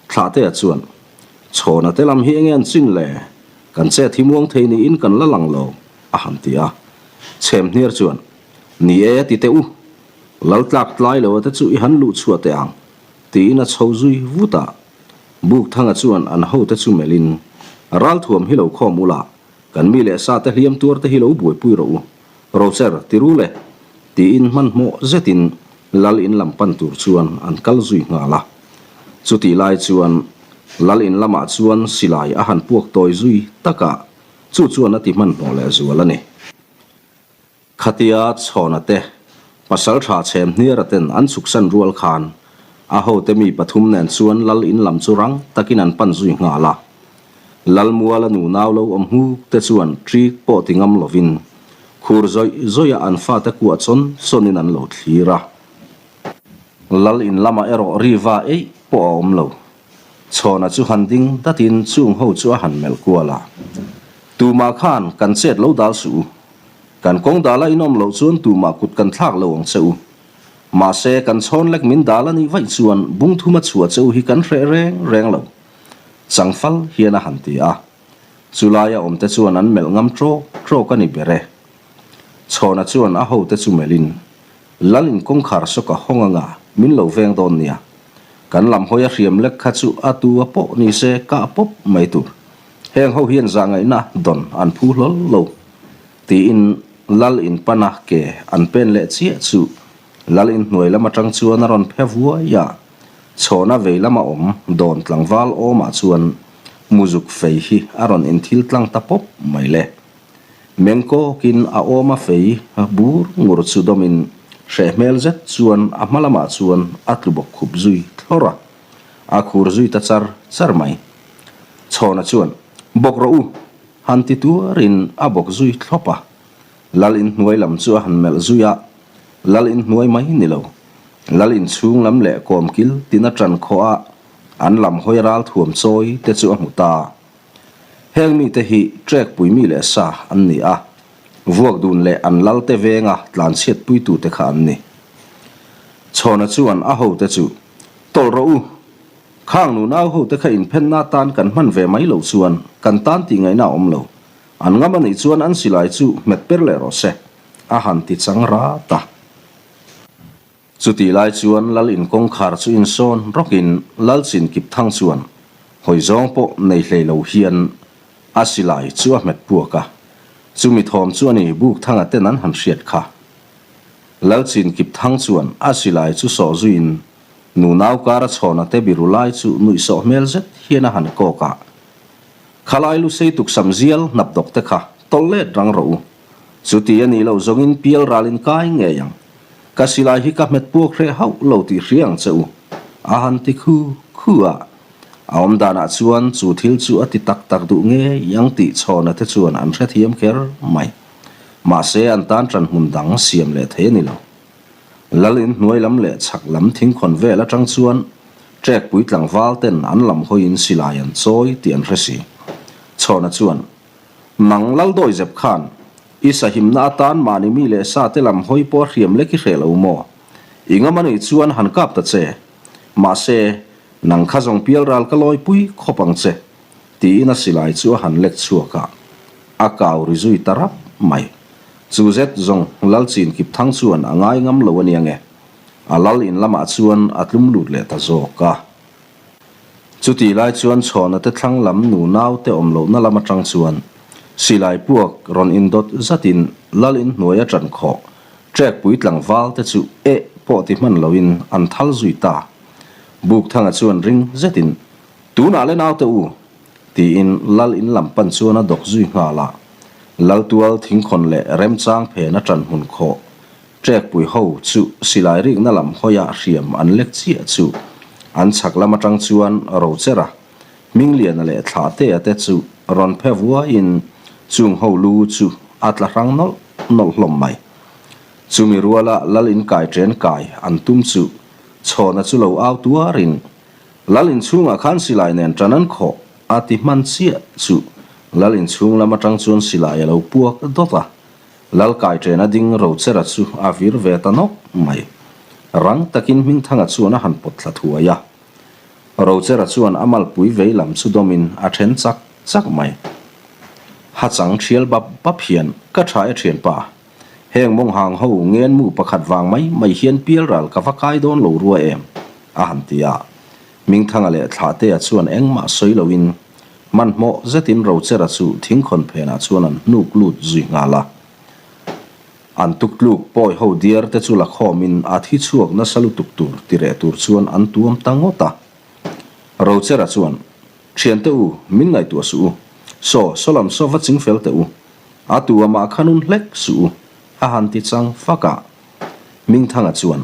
Thlahtea chuan, Chhawna te lam hi enge an chin le? Kan chet hi muang thei niin kan la lang lo, a han ti a. Chhemhniar chuan, Ni e, ti teh u. Laltlak tlai lo a te chu i han luh chhuah teh ang, tiin a chho zui vut a. Bukthanga chuan an hote chu melhin, Ralthuam hi lo khawm ula, kan mi leh sa te hliam tuar te hi lo buaipui rawh u, Rocher, ti ru le, tiin hmanhmawh zetin Lal in lam pan tur chuan an kal zui nghal a. Chutih lai chuan Lal in lamah chuan silai a han puak tawi zui tak a, chu chuan a ti hmanhmawh leh zual a ni. Khatia Chhawna te, Pasaltha Chhemhniara ten an chhuksan rual khan a hote mi pathum nen chuan Lal in lam chu rang takin an pan zui nghal a. Lal muala nunau lo awm hmuk te chuan ṭik pawh ti ngam lovin khur zawih zawih a an fate kuah chawn chawnin an lo thlir a. Lal in lamah erawh riva eih pawh a awm lo. Chhawna chu han ding datin chung ho chu a han melh kual a. Tumah khan kan chet lo dal suh u. Kan kawng dala in awm loh chuan tumah kut kan thlak lo ang che u. Mahse, kan chhawn lek min dal a nih vaih chuan bung thuma chhuah che u hi kan hreh reng reng lo. Changfal hian a han ti a. Chulaia awmte chuan an melh ngam trawk trawk a ni ber e. Chhawna chuan a hote chu melhin, Lal in kawngkhar sawk a hawng anga min lo veng dawn nia. Kan lam hawi a hriam lek kha chu a tu a pawh ni se kah pawp mai tur. Heng ho hian zahngaihna dawn an phu hlawl lo. Tiin Lal in pana ke an pen leh chiah chu Lal in hnuai lam atang chuan a rawn phe vuai a, chhawna vei lama awm dawn tlangval awmah chuan muzuk fei hi a rawn inthil tlang ta pawp mai le. Meng kawkin a awma fei bur ngur chu dawmin hreh hmel zet chuan a hma lamah chuan a tlu bawk khup zui thlawr a, a khur zui ta char char mai. Chhawna chuan, Bawk rawh u! Han ti tuarin a bawk zui thlawp a, Lal in hnuai lam chu a han melh zui a, Lal in hnuai mai ni lo, Lal in chhung lam leh kawmkil tina ṭan khawh a an lam hawi ral thuam chawi te chu a hmu ta. Heng mite hi ṭek pui mi leh sa an ni a, vuak dun leh an lal te venga tlanchhiat puitute kha an ni. Chhawna chuan a hote chu, Tawlh rawh u! Khang nunau hote kha inphenna atan kan hman ve mai loh chuan kan tan tih ngaihna a awm lo. An ngam a nih chuan an silai chu hmet per leh rawh se, a han ti chang rat a. Chutih lai chuan Lal in kawngkhar chu insawn rawkin Lal chin kip thang chuan hawi zawng pawh nei hlei lo hian a silai chu a hmet puak a. Chumi thawm chu a ni buk thanga ten an han hriat kha. Lal chin kip thang chuan a silai chu sawh zuiin Nunau kara chhawna te biru lai chu nuihsawh hmel zet hian a han kawk a. Khalai lusei tuksam zial hnap dawk te kha tawlh let rang rawh u. Chuti a nih loh zawngin pial ral in kai ngei ang. Ka silai hi ka hmet puak hreh hauh lo tih hria ang che u. A han ti khu khu a. A awm danah chuan chu thil chu a ti tak tak duh ngei ang tih chhawna te chuan an hrethiam kher mai. Mahse an tan ṭan hmun dang siam leh thei a ni lo. Lal in hnuai lam leh chhak lam thingkhawn vel atang chuan ṭekpui tlangval ten an lam hawiin silai an chawi tih an hre si. Chhawna chuan, Nang Lal Dawizep khan, i sahimna atan mahni mi leh sa te lam hawi pawh a hriam lek i hreh lo maw? I ngam a nih chuan han kap ta che. Mahse, nang kha zawng pial ral ka lawipui khawp ang che, tiin a silai chu a han lek chhuak a, a kau ri zui ta rap mai. Chu zet zawng Lal chin kip thang chuan a ngai ngam lo a nia nge? A lal in lamah chuan a tlum lut leh ta zawk a. Chutih lai chuan chhawna te thlang lam nu nau te awm lohna lam atang chuan silai puak rawn indawt zatin lal in hnuai a ṭan khawh ṭek pui tlangval te chu eh pawh ti hman loin an thal zui ta. Bukthanga chuan ring zetin, Tunah le naute u, Tiin Lal in lam pan chuan a dawk zui nghal a. Lal tual thingkhawn leh remchang phen a ṭan hmun khawh. Ṭekpui ho chu silai rikna lam hawiah hriam an lek chiah chu. An chhak lam atang chuan Rochera, Hmingliana leh Thlahtea te chu rawn phe vuaiin chung ho lu chu a tla hrang nawlh nawlh hlawm mai. Chumi ruala Lal inkai ṭen kai an tum chu Chhawna chu lo au tuarin Lal inchhungah khan silai nen ṭan an khawh a ti hman chiah chu Lal inchhung lam aṭang chuan silai a lo puak dawt a, Lal kai ṭena ding Rochera chu a vir ve ta nawk mai. Rang takin Hmingthanga chuan a han pawt thla thuai a. Rochera chuan a malpui vei lam chu dawmin a ṭhen chak chak mai. Ha chang ṭhial bap bap hian ka ṭha e ṭhianpa. Heng mawnghang ho ngenmu pakhat vang mai mai hian pialral ka va kai dawn lo rua em? a han ti a. Hmingthanga leh Thlahtea chuan engmah sawi loin hmanhmawh zetin Rochera chu thingkhawn phenah chuan an hnuk lut zui nghal a. An tuktluk pawi ho diar te chu la khawmin a thi chhuak nasa lutuk tur ti reh tur chuan an tuam ta ngawt a. Rochera chuan, Thiante u, min ngaihtuah suh u. Saw, saw lam saw va ching fel teh u. A tu amah kha nun hlek suh u, a han ti chang fak a. Mingthanga chuan,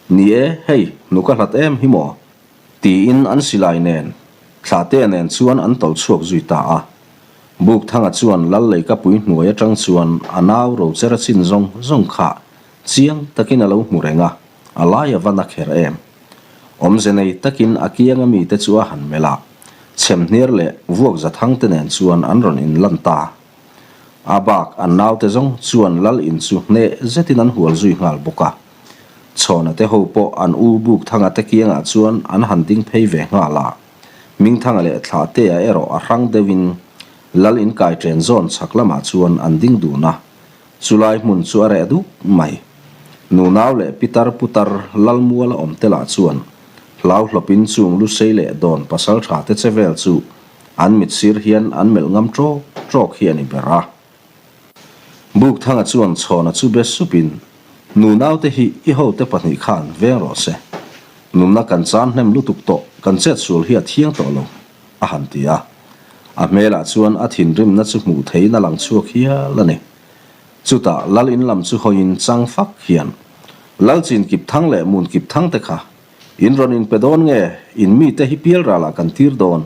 Ni e, hei, hnuk a hlat em hi maw? Tiin an silai nen, Thlahtea nen chuan an tawlh chhuak zui ta a. Bukthanga chuan Lal Leikapui hnuai atang chuan a nau Rochera chin zawng zawng kha chiang takin a lo hmu reng a, a lai a va na kher em. Awmze nei takin a kianga mite chu a han melh a, chhemhniar leh vuak zathang te nen chuan an rawn inlan ta. A bak an naute zawng chuan Lal in chu hneh zetin an hual zui nghal bawk a. Chhawna te ho pawh an u Bukthanga te kiangah chuan an han ding phei ve nghal a. Mingthanga leh Thlahtea erawh a hrang deuhin Lal in kai ṭen zawn chhak lamah chuan an ding dun a. Chulai hmun chu a reh duk mai. Nunau leh pitar putar Lalmuala awm te lah chuan hlau hlawpin chung Lusei leh Dawn pasalṭha te che vel chu an mit sir hian an melh ngam ṭawk ṭawk hi a ni ber a. Bukthanga chuan chhawna chu be supin, Nunaute hi i hote pahnih khan veng rawh se. Nunna kan chan hnem lutuk tawh, kan chetsual hi a thiang tawh lo, a han ti a. A hmelah chuan a thinrimna chu hmuh theihin a lang chhuak hial a ni. Chutah Lal in lam chu hawiin chang fak hian, Lal chin kip thang leh mun kip thang te kha in rawn inpe dawn nge in mite hi pialralah kan tir dawn?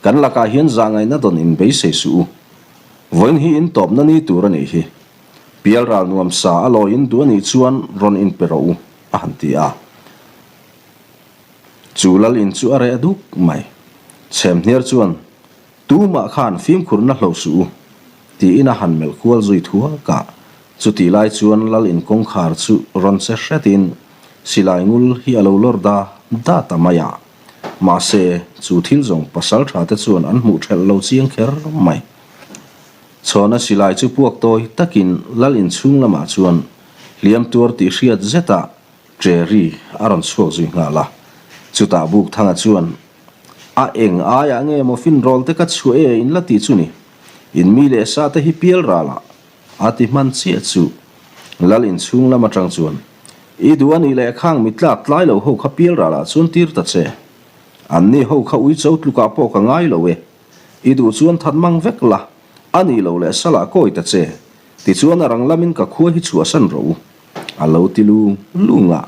Kan lakah hian zahngaihna dawn in beisei suh u. Vawiin hi in tawpna ni tur a nih hi. Pialral nuam sa a lawi in duh a nih chuan rawn inpe rawh u, a han ti a. Chu lal in chu a reh duk mai. Chhemhniar chuan, Tumah khan fimkhurna hlo suh u, tiin a han melh kual zui thuak a. Chutih lai chuan lal in kawngkhar chu rawn che hretin silai ngul hi a lo lawr da da ta mai a. Mahse, chu thil zawng pasal tha te chuan an hmuh thelh lo chiang kher mai. Chhawna silai chu puak tawi takin lal in chhung lamah chuan hliam tuar tih hriat zetah Cherry a rawn chhuak zui nghal a. Chutah Bukthanga chuan, A eng aiah nge maw finrawl te ka chhuah e in la tih chu ni. In mi leh sa te hi pial ral ah a ti hman chiah chu. Lal in chhung lam atang chuan, I duh a nih leh khang mi tlak tlai lo ho kha pial ral ah chuan tir ta che. An ni ho kha uicho tlukah pawh ka ngai lo e. I duh chuan that mang vek la, a nih loh leh salah kawi ta che. Tichuan a rang lamin ka khua hi chhuahsan rawh u. A lo ti lung lung a,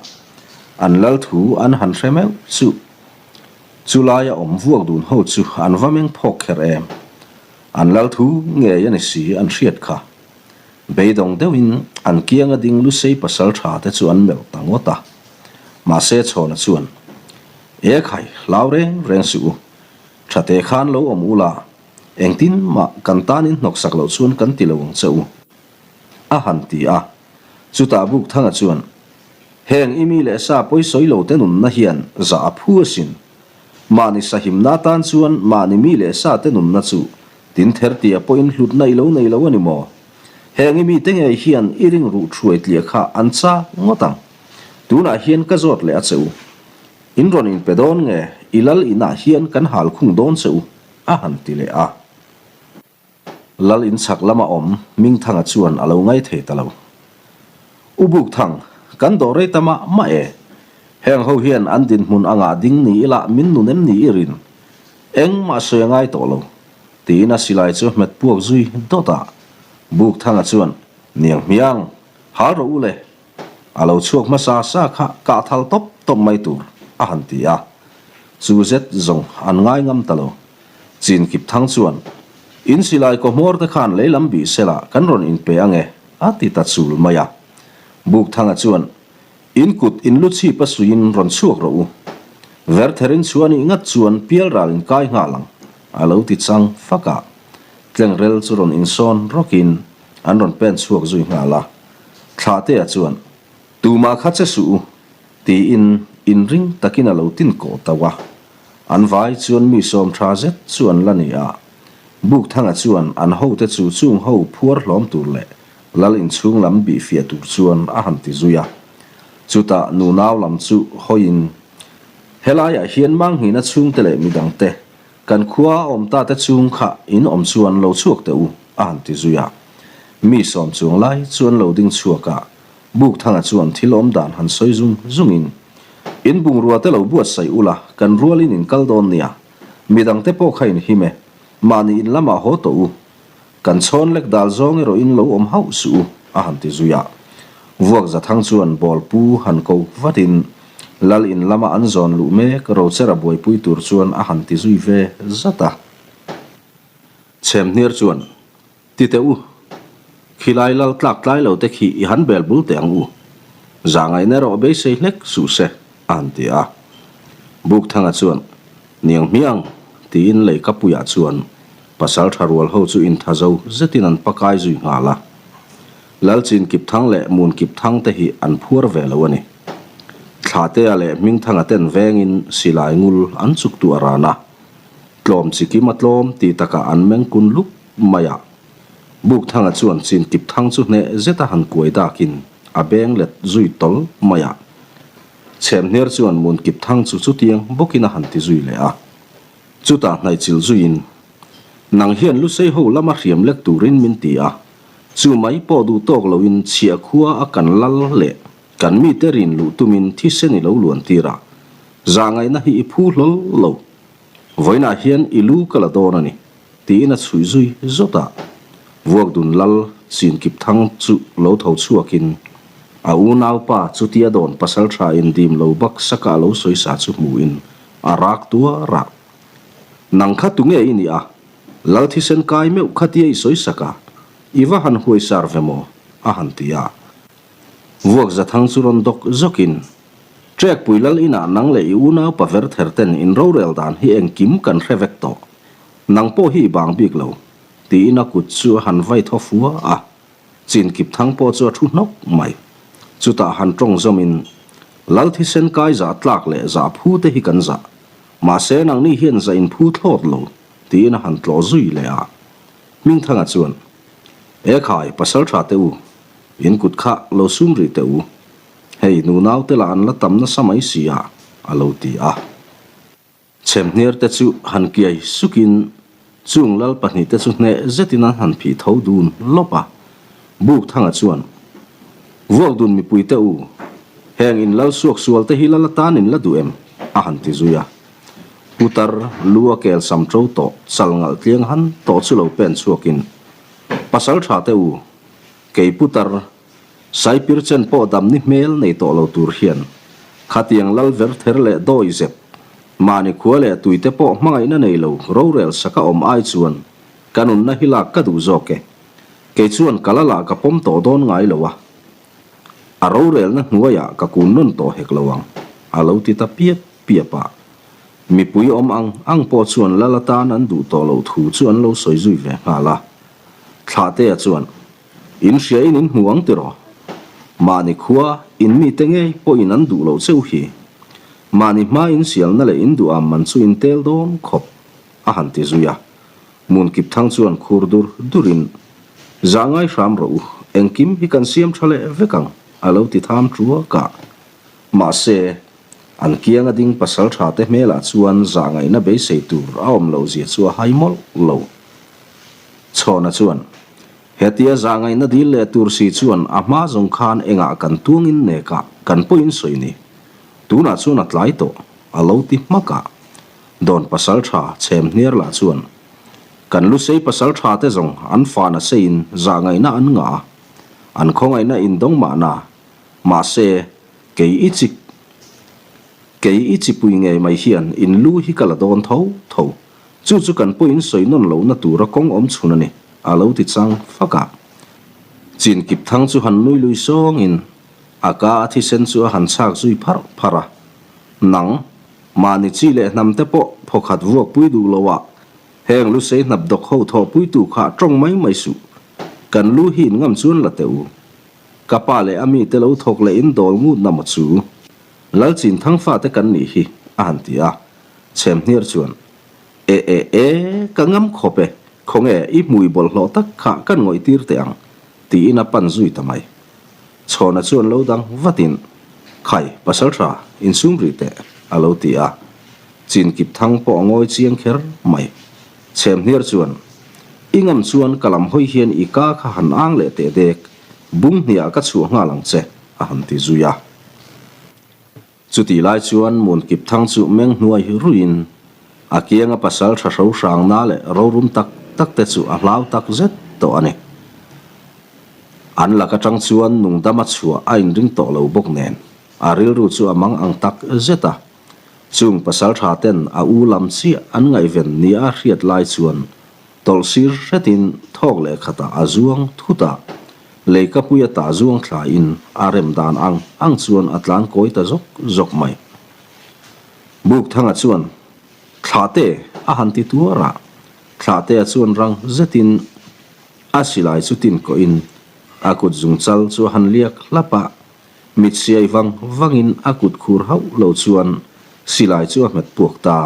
an lal thu an han hre meuh chu. Chu laia awm vuak dun ho chu an va meng phawk kher em. An lal thu ngei a ni si an hriat kha. Beidawng deuhin an kianga ding Lusei pasal tha te chu an melh ta ngawt a. Mahse Chhawna chuan, E khai, hlau reng reng suh u. Thate khan lo awm ula, engtin mah kan tanin hnawksak loh chuan kan ti lo ang che u. A han ti a. Chutah Bukthanga chuan, Heng i mi leh sa pawisawi lo te nunna hian zah a phu asin. Mahni sahimna atan chuan mahni mi leh sa te nunna chu tin ther tia pawhin hlutna i lo nei lo a ni maw? Heng i mite ngei hian i ring ruh thuai tliah kha an chak ngawt ang. Tunah hian ka zawt leh a che u. In rawn inpe dawn nge i lal inah hian kan hal khung dawn che u? a han ti leh a. Lal in chhak lama awm Mingthanga chuan a lo ngai thei ta lo. U Bukthang, kan dawh rei ta mah mah e. Heng ho hian an dinhmun anga ding ni ila min nun em ni i rin? Engmah sawi a ngai tawh lo, tiin a silai chu hmet puak zui dawt a. Bukthanga chuan, Niang hmiang, hal rawh u le. A lo chhuak hmasa sa kha kah thal tawp tawp mai tur, a han ti a. Chu zet zawng an ngai ngam ta lo. Chin kip thang chuan, In silai kaw hmawr te khan lei lam bih sela kan rawn inpe ang e, a ti ta chul mai a. Bukthanga chuan, In kut in lu chhip a suiin rawn chhuak rawh u. Vertherin chu a nih ngat chuan pial ral in kai nghal ang, a lo ti chang fak a. Tlengrel chu rawn insawn rawkin an rawn pen chhuak zui nghal a. Thlahtea chuan, Tumah kha che suh u, tiin inring takin a lo tin kawh tauh a. An vai chuan mi sawm tha zet chu an la ni a. Bukthanga chuan an hote chu chung ho phuar hlawm tur leh Lal inchhung lam bih fiah tur chuan a han ti zui a. Chutah nunau lam chu hawiin, Helaiah hian Manghina chhungte leh midangte, kan khua a awm ta te chung kha in awm chuan lo chhuak teh u, a han ti zui a. Mi sawm chuang lai chu an lo ding chhuak a, Bukthanga chuan thil awm dan han sawi zung zungin, In bungrua te lo buatsaih ula, kan rualin in kal dawn nia. Midangte pawh kha in him e, mahni in lamah haw tawh u. Kan chhawn lek dal zawng erawh in lo awm hauh suh u, a han ti zui a. Vuak Zathang chuan ball pu han ko vatin Lal in lama an zawn luh mek Rochera buaipui tur chuan a han ti zui ve zat a. Chhemhniar chuan, Ti teh u, khilai lal tlak tlai lo te khi i han bel bul teh ang u. Zahngaihna erawh beisei hlek suh se, a han ti a. Bukthanga chuan, Niang hmiang, tiin Leikapuiah chuan pasal tha rual ho chu intha zo zetin an pakai zui nghal a. Lalchin Kipthang leh Mun Kipthang te hi an phuar ve lo a ni. Thlahtea leh Hmingthanga ten vengin silai ngul an chuk tu a ran a. Tlawm chi kim a tlawm ti takah an meng kun lup mai a. Bukthanga chuan Chin Kipthang chu hneh zeta han kuai dakin a beng let zui tawl mai a. Chhemhniar chuan Mun Kipthang chu chutiang bawkin a han ti zui leh a. Chutah hnaihchilh zuiin, Nang hian Lusei ho lama hriam lek turin min ti a, chu mai pawh duh tawk loin chhiah khua a kan lal leh kan mite rin luh tumin thisen i lo luan tir a, zahngaihna hi i phu hlawl lo. Vawiinah hian i lu ka la dawn a ni, tiin a chhuih zui zawt a. Vuakdun lal Chinkipthang chu lo tho chhuakin a unaupa chutia dawn pasaltha indim lo bak saka a lo sawisa chu hmuin a rak tuar a. Nang kha tunge i nih a? Lal thisen kai meuh khatia i sawi sak a, i va han huai sar ve maw? a han ti a. Vuak Zathang chu rawn dawk zawkin, Trekpui lal inah nang leh i unau pa ver ther ten in rorel dan hi engkim kan hre vek tawh. Nang pawh hi i bang bik lo, tiin a kut chu a han vai thaw fua a. Chin kip thang pawh chu a thu hnawk mai. Chutah han tawng zawmin, Lal thisen kai zah tlak leh zah phu te hi kan zah. Mahse nangni hian zah in phu thlawt lo, tiin a han tlawh zui leh a. Hmingthanga chuan, E khai, pasal tha teh u, in kut kha lo sum rih teh u. Hei, nunau te lah an la tam nasa mai si a, a lo ti a. Chhemhniar te chu han kiai sukin chung lal pahnihte chu hneh zetin an han phih tho dun lawp a. Bukthanga chuan, Vuakdun mipuite u, heng in lal suak sual te hi lal atan in la duh em? a han ti zui a. Putar lu a kel sam to tawh chal ngalh tliang han tawh chu lo pen chhuakin, Pasal tha te u, kei putar Saipir chen pawh damni hmel nei tawh lo tur hian khatiang lal ver ther leh dawi zep, mahni khua leh tuite pawh hmangaihna nei lo rorel saka awm ai chuan ka nunna hi lak ka duh zawk e. Kei chuan ka la lah ka pawm tawh dawn ngai lo a, a rorelna hnuaiah ka kun nawn tawh hek lo ang, a lo ti ta piap piap a. Mipui awm ang ang pawh chuan lal atan an duh tawh loh thu chu an lo sawi zui ve nghal a. Thlahtea chuan In hria in in hmu ang tiraw? Mahni khua in mite ngei pawhin an duh loh cheu hi. Mahni hma in sialna leh in duh am man chu in tel dawn khawp, a han ti zui a. Munkip thang chuan khur dur durin, Zah ngai hram rawh u, engkim hi kan siam tha leh vek ang, a lo ti tham tuak a. Mahse, an kianga ding pasal tha te hmelah chuan zah ngaihna beisei tur a awm loh zia chu a hai mawlh lo. Chhawna chuan, Hetia zahngaihna dil leh tur si chuan a hma zawng khan engah kan tuangin nekah kan pawhin sawi ni. Tunah chuan a tlai tawh, a lo ti hmak a. Dawn pasal tha chhem hniar lah chuan, Kan lusei pasal tha te zawng an fan a seiin zahngaihna an ngah a, an khawngaihna indawng mahna, mahse, kei i chik. Kei i chipui ngei mai hian in lu hi ka la dawn tho tho. Chu chu kan pawhin sawi nawn lohna tura kawng awm chhun a ni, a lo ti chang fak a. Chin kip thang chu han nui lui sawngin a ka a thisen chu a han chhak zui pharh pharh a. Nang, mahni chi leh hnam te pawh phawkhat vuakpui duh loah heng lusei hnap dawk ho thawhpuitu kha tawng mai mai suh. Kan lu hi in ngam chuan la teh u. Ka pa leh a mite lo thawk leh in dawl ngut na maw chu? Lalchin thangfate kan nih hi, a han ti a. Chhemhniar chuan, E e e, ka ngam khawp e, khawnge i hmui bawlhhlawh tak kha kan ngawih tir teh ang, tiin a pan zui ta mai. Chhawna chuan lo dang vatin, Khai, pasal tha, insum rih teh, a lo ti a. Chinkip thang pawh a ngawi chiang kher mai. Chhemhniar chuan, I ngam chuan ka lam hawi hian i ka kha han ang leh teh dek, bung hniah ka chhuah nghal ang che, a han ti zui a. Chutih lai chuan Munkip Thang chu meng hnuai ruiin a kianga pasal tha hro hrangna leh rorum tak tak te chu a hlau tak zet tawh a ni. An lak atang chuan nungdama chhuah a inring tawh lo bawk nen a rilru chu a mang ang tak zet a. Chung pasal tha ten a u lam chiah an ngaihven nia a hriat lai chuan Tawlh sir hretin thawk leh khatah a zuang thut a, leikapui a tah zuang thlain a rem dan ang ang chuan a tlan kawi ta zawk zawk mai. Bukthanga chuan, Thlahte! a han ti tuar a, Thlahtea chuan rang zetin a silai chu tin kawhin a kut zungchal chu a han liak hlap a, mit siai vang vangin a kut khur hauh lo chuan silai chu a hmet puak ta.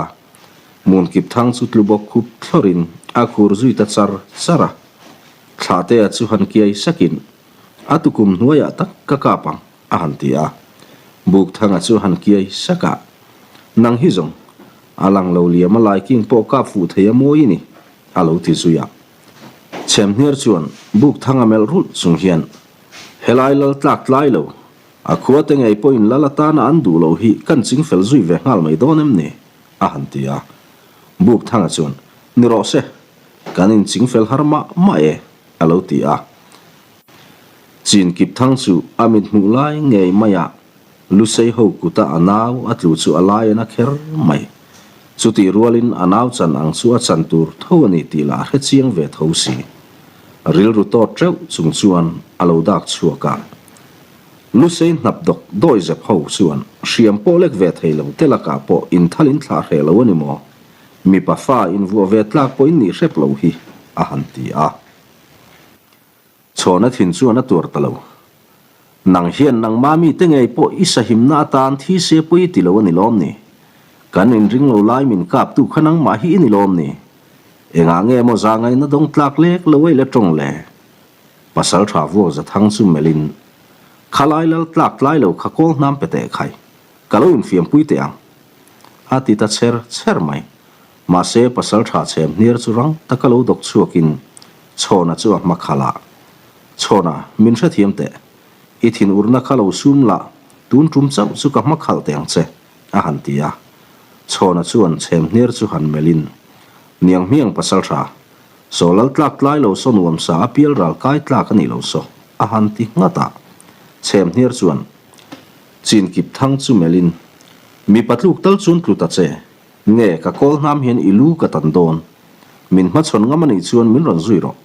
Hmunkip thang chu tlu bawk khup thlawrin a khur zui ta char char a. Thlahtea chu han kiai sakin, A tukum hnuaiah tak ka kap ang, a han ti a. Bukthanga chu han kiai sak a, Nang hi zawng, a lang lo liam a laiking pawh kap fuh thei a mawi i ni, a lo ti zui a. Chhemhniar chuan Bukthanga melh rulh chung hian, Helai lal tlak tlai lo, a khuate ngei pawhin lal atana an duh loh hi kan chingfel zui ve nghal mai dawn em ni? a han ti a. Bukthanga chuan, Ni rawh se, kan inchingfel har mah mah e, a lo ti a. Chin Kipthang chu a mit hmuh lai ngei maiah Lusei ho kuta a nau a tlu chu a lai a na kher mai. Chutih rualin a nau chan ang chu a chan tur tho a ni tih lah a hre chiang ve tho si. Rilru tawt teuh chung chuan a lo dak chhuak a. Lusei hnap dawk dawi zep ho chuan hriam pawh lek ve thei lo te lakah pawh inthal in thlah hreh lo a ni maw? Mipa fa invuah ve tlak pawh in nih hrep lo hi, a han ti a. Chhawna thin chuan a tuar ta lo. Nang hian nangma mite ngei pawh i sahimna atan thi se pawh i ti lo a ni lawm ni? Kan inring lo lai min kaptu kha nangmah hi i ni lawm ni? Engah nge maw zangaina dawng tlak lek lo ei la tawng le? Pasal tha vuak za thang chu melhin, Khalai lal tlak tlai lo kha kawl hnam pe teh khai, ka lo infiampui teh ang. A ti ta chher chher mai. Mahse pasal tha chhem hniar chu rang taka lo dawk chhuakin Chhawna chu a hma khalh a. Chhawna, min hrethiam teh. I thinurna kha lo sum la, tun tum chauh chu ka hma khalh teh ang che, a han ti a. Chhawna chuan chhem hniar chu han melhin, Niang hmiang pasal tha, Saw lal tlak tlai lo saw nuam sa a pial ral kai tlak a nih lo saw, a han ti nghat a. Chhem hniar chuan chin kip thang chu melhin, Mipa tluk tal chuan tlu ta che, nge ka kawl hnam hian i lu ka tan dawn, min hmachhawn ngam a nih chuan min rawn zui rawh,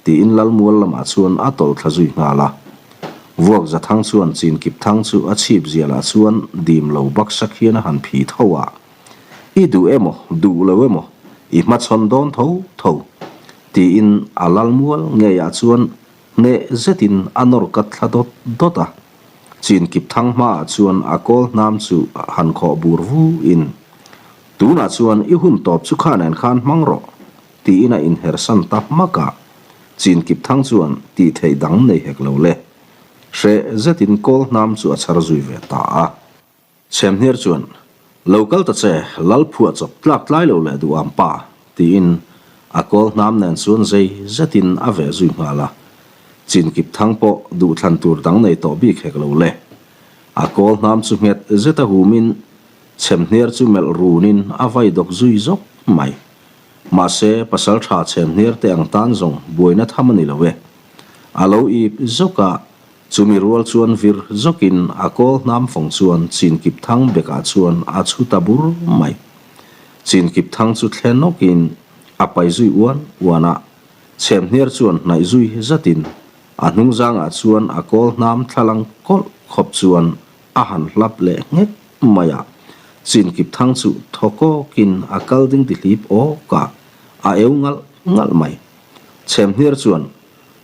tiin lal mual lamah chuan a tawlh thla zui nghal a. Vuak za thang chuan chin kip thang chu a chhip zialah chuan dim lo baksak hian a han phi tho a. I duh emaw, duh lo emaw, i hmachhawn dawn tho tho, tiin a lal mual ngeiah chuan hneh zetin a nawr kat thla dawt dawt a. Chin kip thang hmaah chuan a kawl hnam chu han khawh bur vu in, Tunah chuan i hun tawp chu kha nen khan hmang rawh, tiin a inhersan ta hmak a. Chin kip thang chuan tih theih dang nei hek lo le. Hreh zetin kawl hnam chu a chhar zui ve ta a. Chhemhniar chuan, Lo kal ta che, lal phuah chawp tlak tlai lo leh duh ang pa, tiin a kawl hnam nen chuan zei zetin a veh zui nghal a. Chinkip thang pawh duhthlan tur dang nei tawh bik hek lo le. A kawl hnam chu nghet zeta humin Chhemhniar chu melh runin a vai dawk zui zawk mai. Mahse, pasal tha Chhemhniar te ang tan zawng buaina tham a ni lo e. A lo ip zawk a. Chumi rual chuan vir zawkin a kawl hnam fawng chuan Chinkip Thang bekah chuan a chhu ta bur mai. Chinkip Thang chu thle nawkin a pai zui uan uan a, Chhemhniar chuan hnaih zui zatin a hnungzangah chuan a kawl hnam thlalang kawlh khawp chuan a han hlap leh nghek mai a. Chinkip Thang chu thaw kawkin a kal ding tihlip awk a, a eu ngalh ngalh mai. Chhemhniar chuan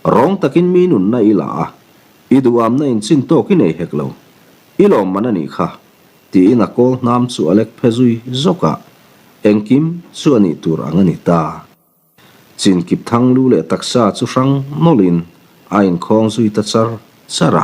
Rawng takin mi nunna i la a, i duhamna in chin tawk i nei hek lo. I lawmman a nih kha, tiin a kawl hnam chu a lek phe zui zawk a, engkim chu a nih tur ang a ni ta. Chin kip thang lu leh taksa chu hrang nawlhin a inkhawng zui ta char char a.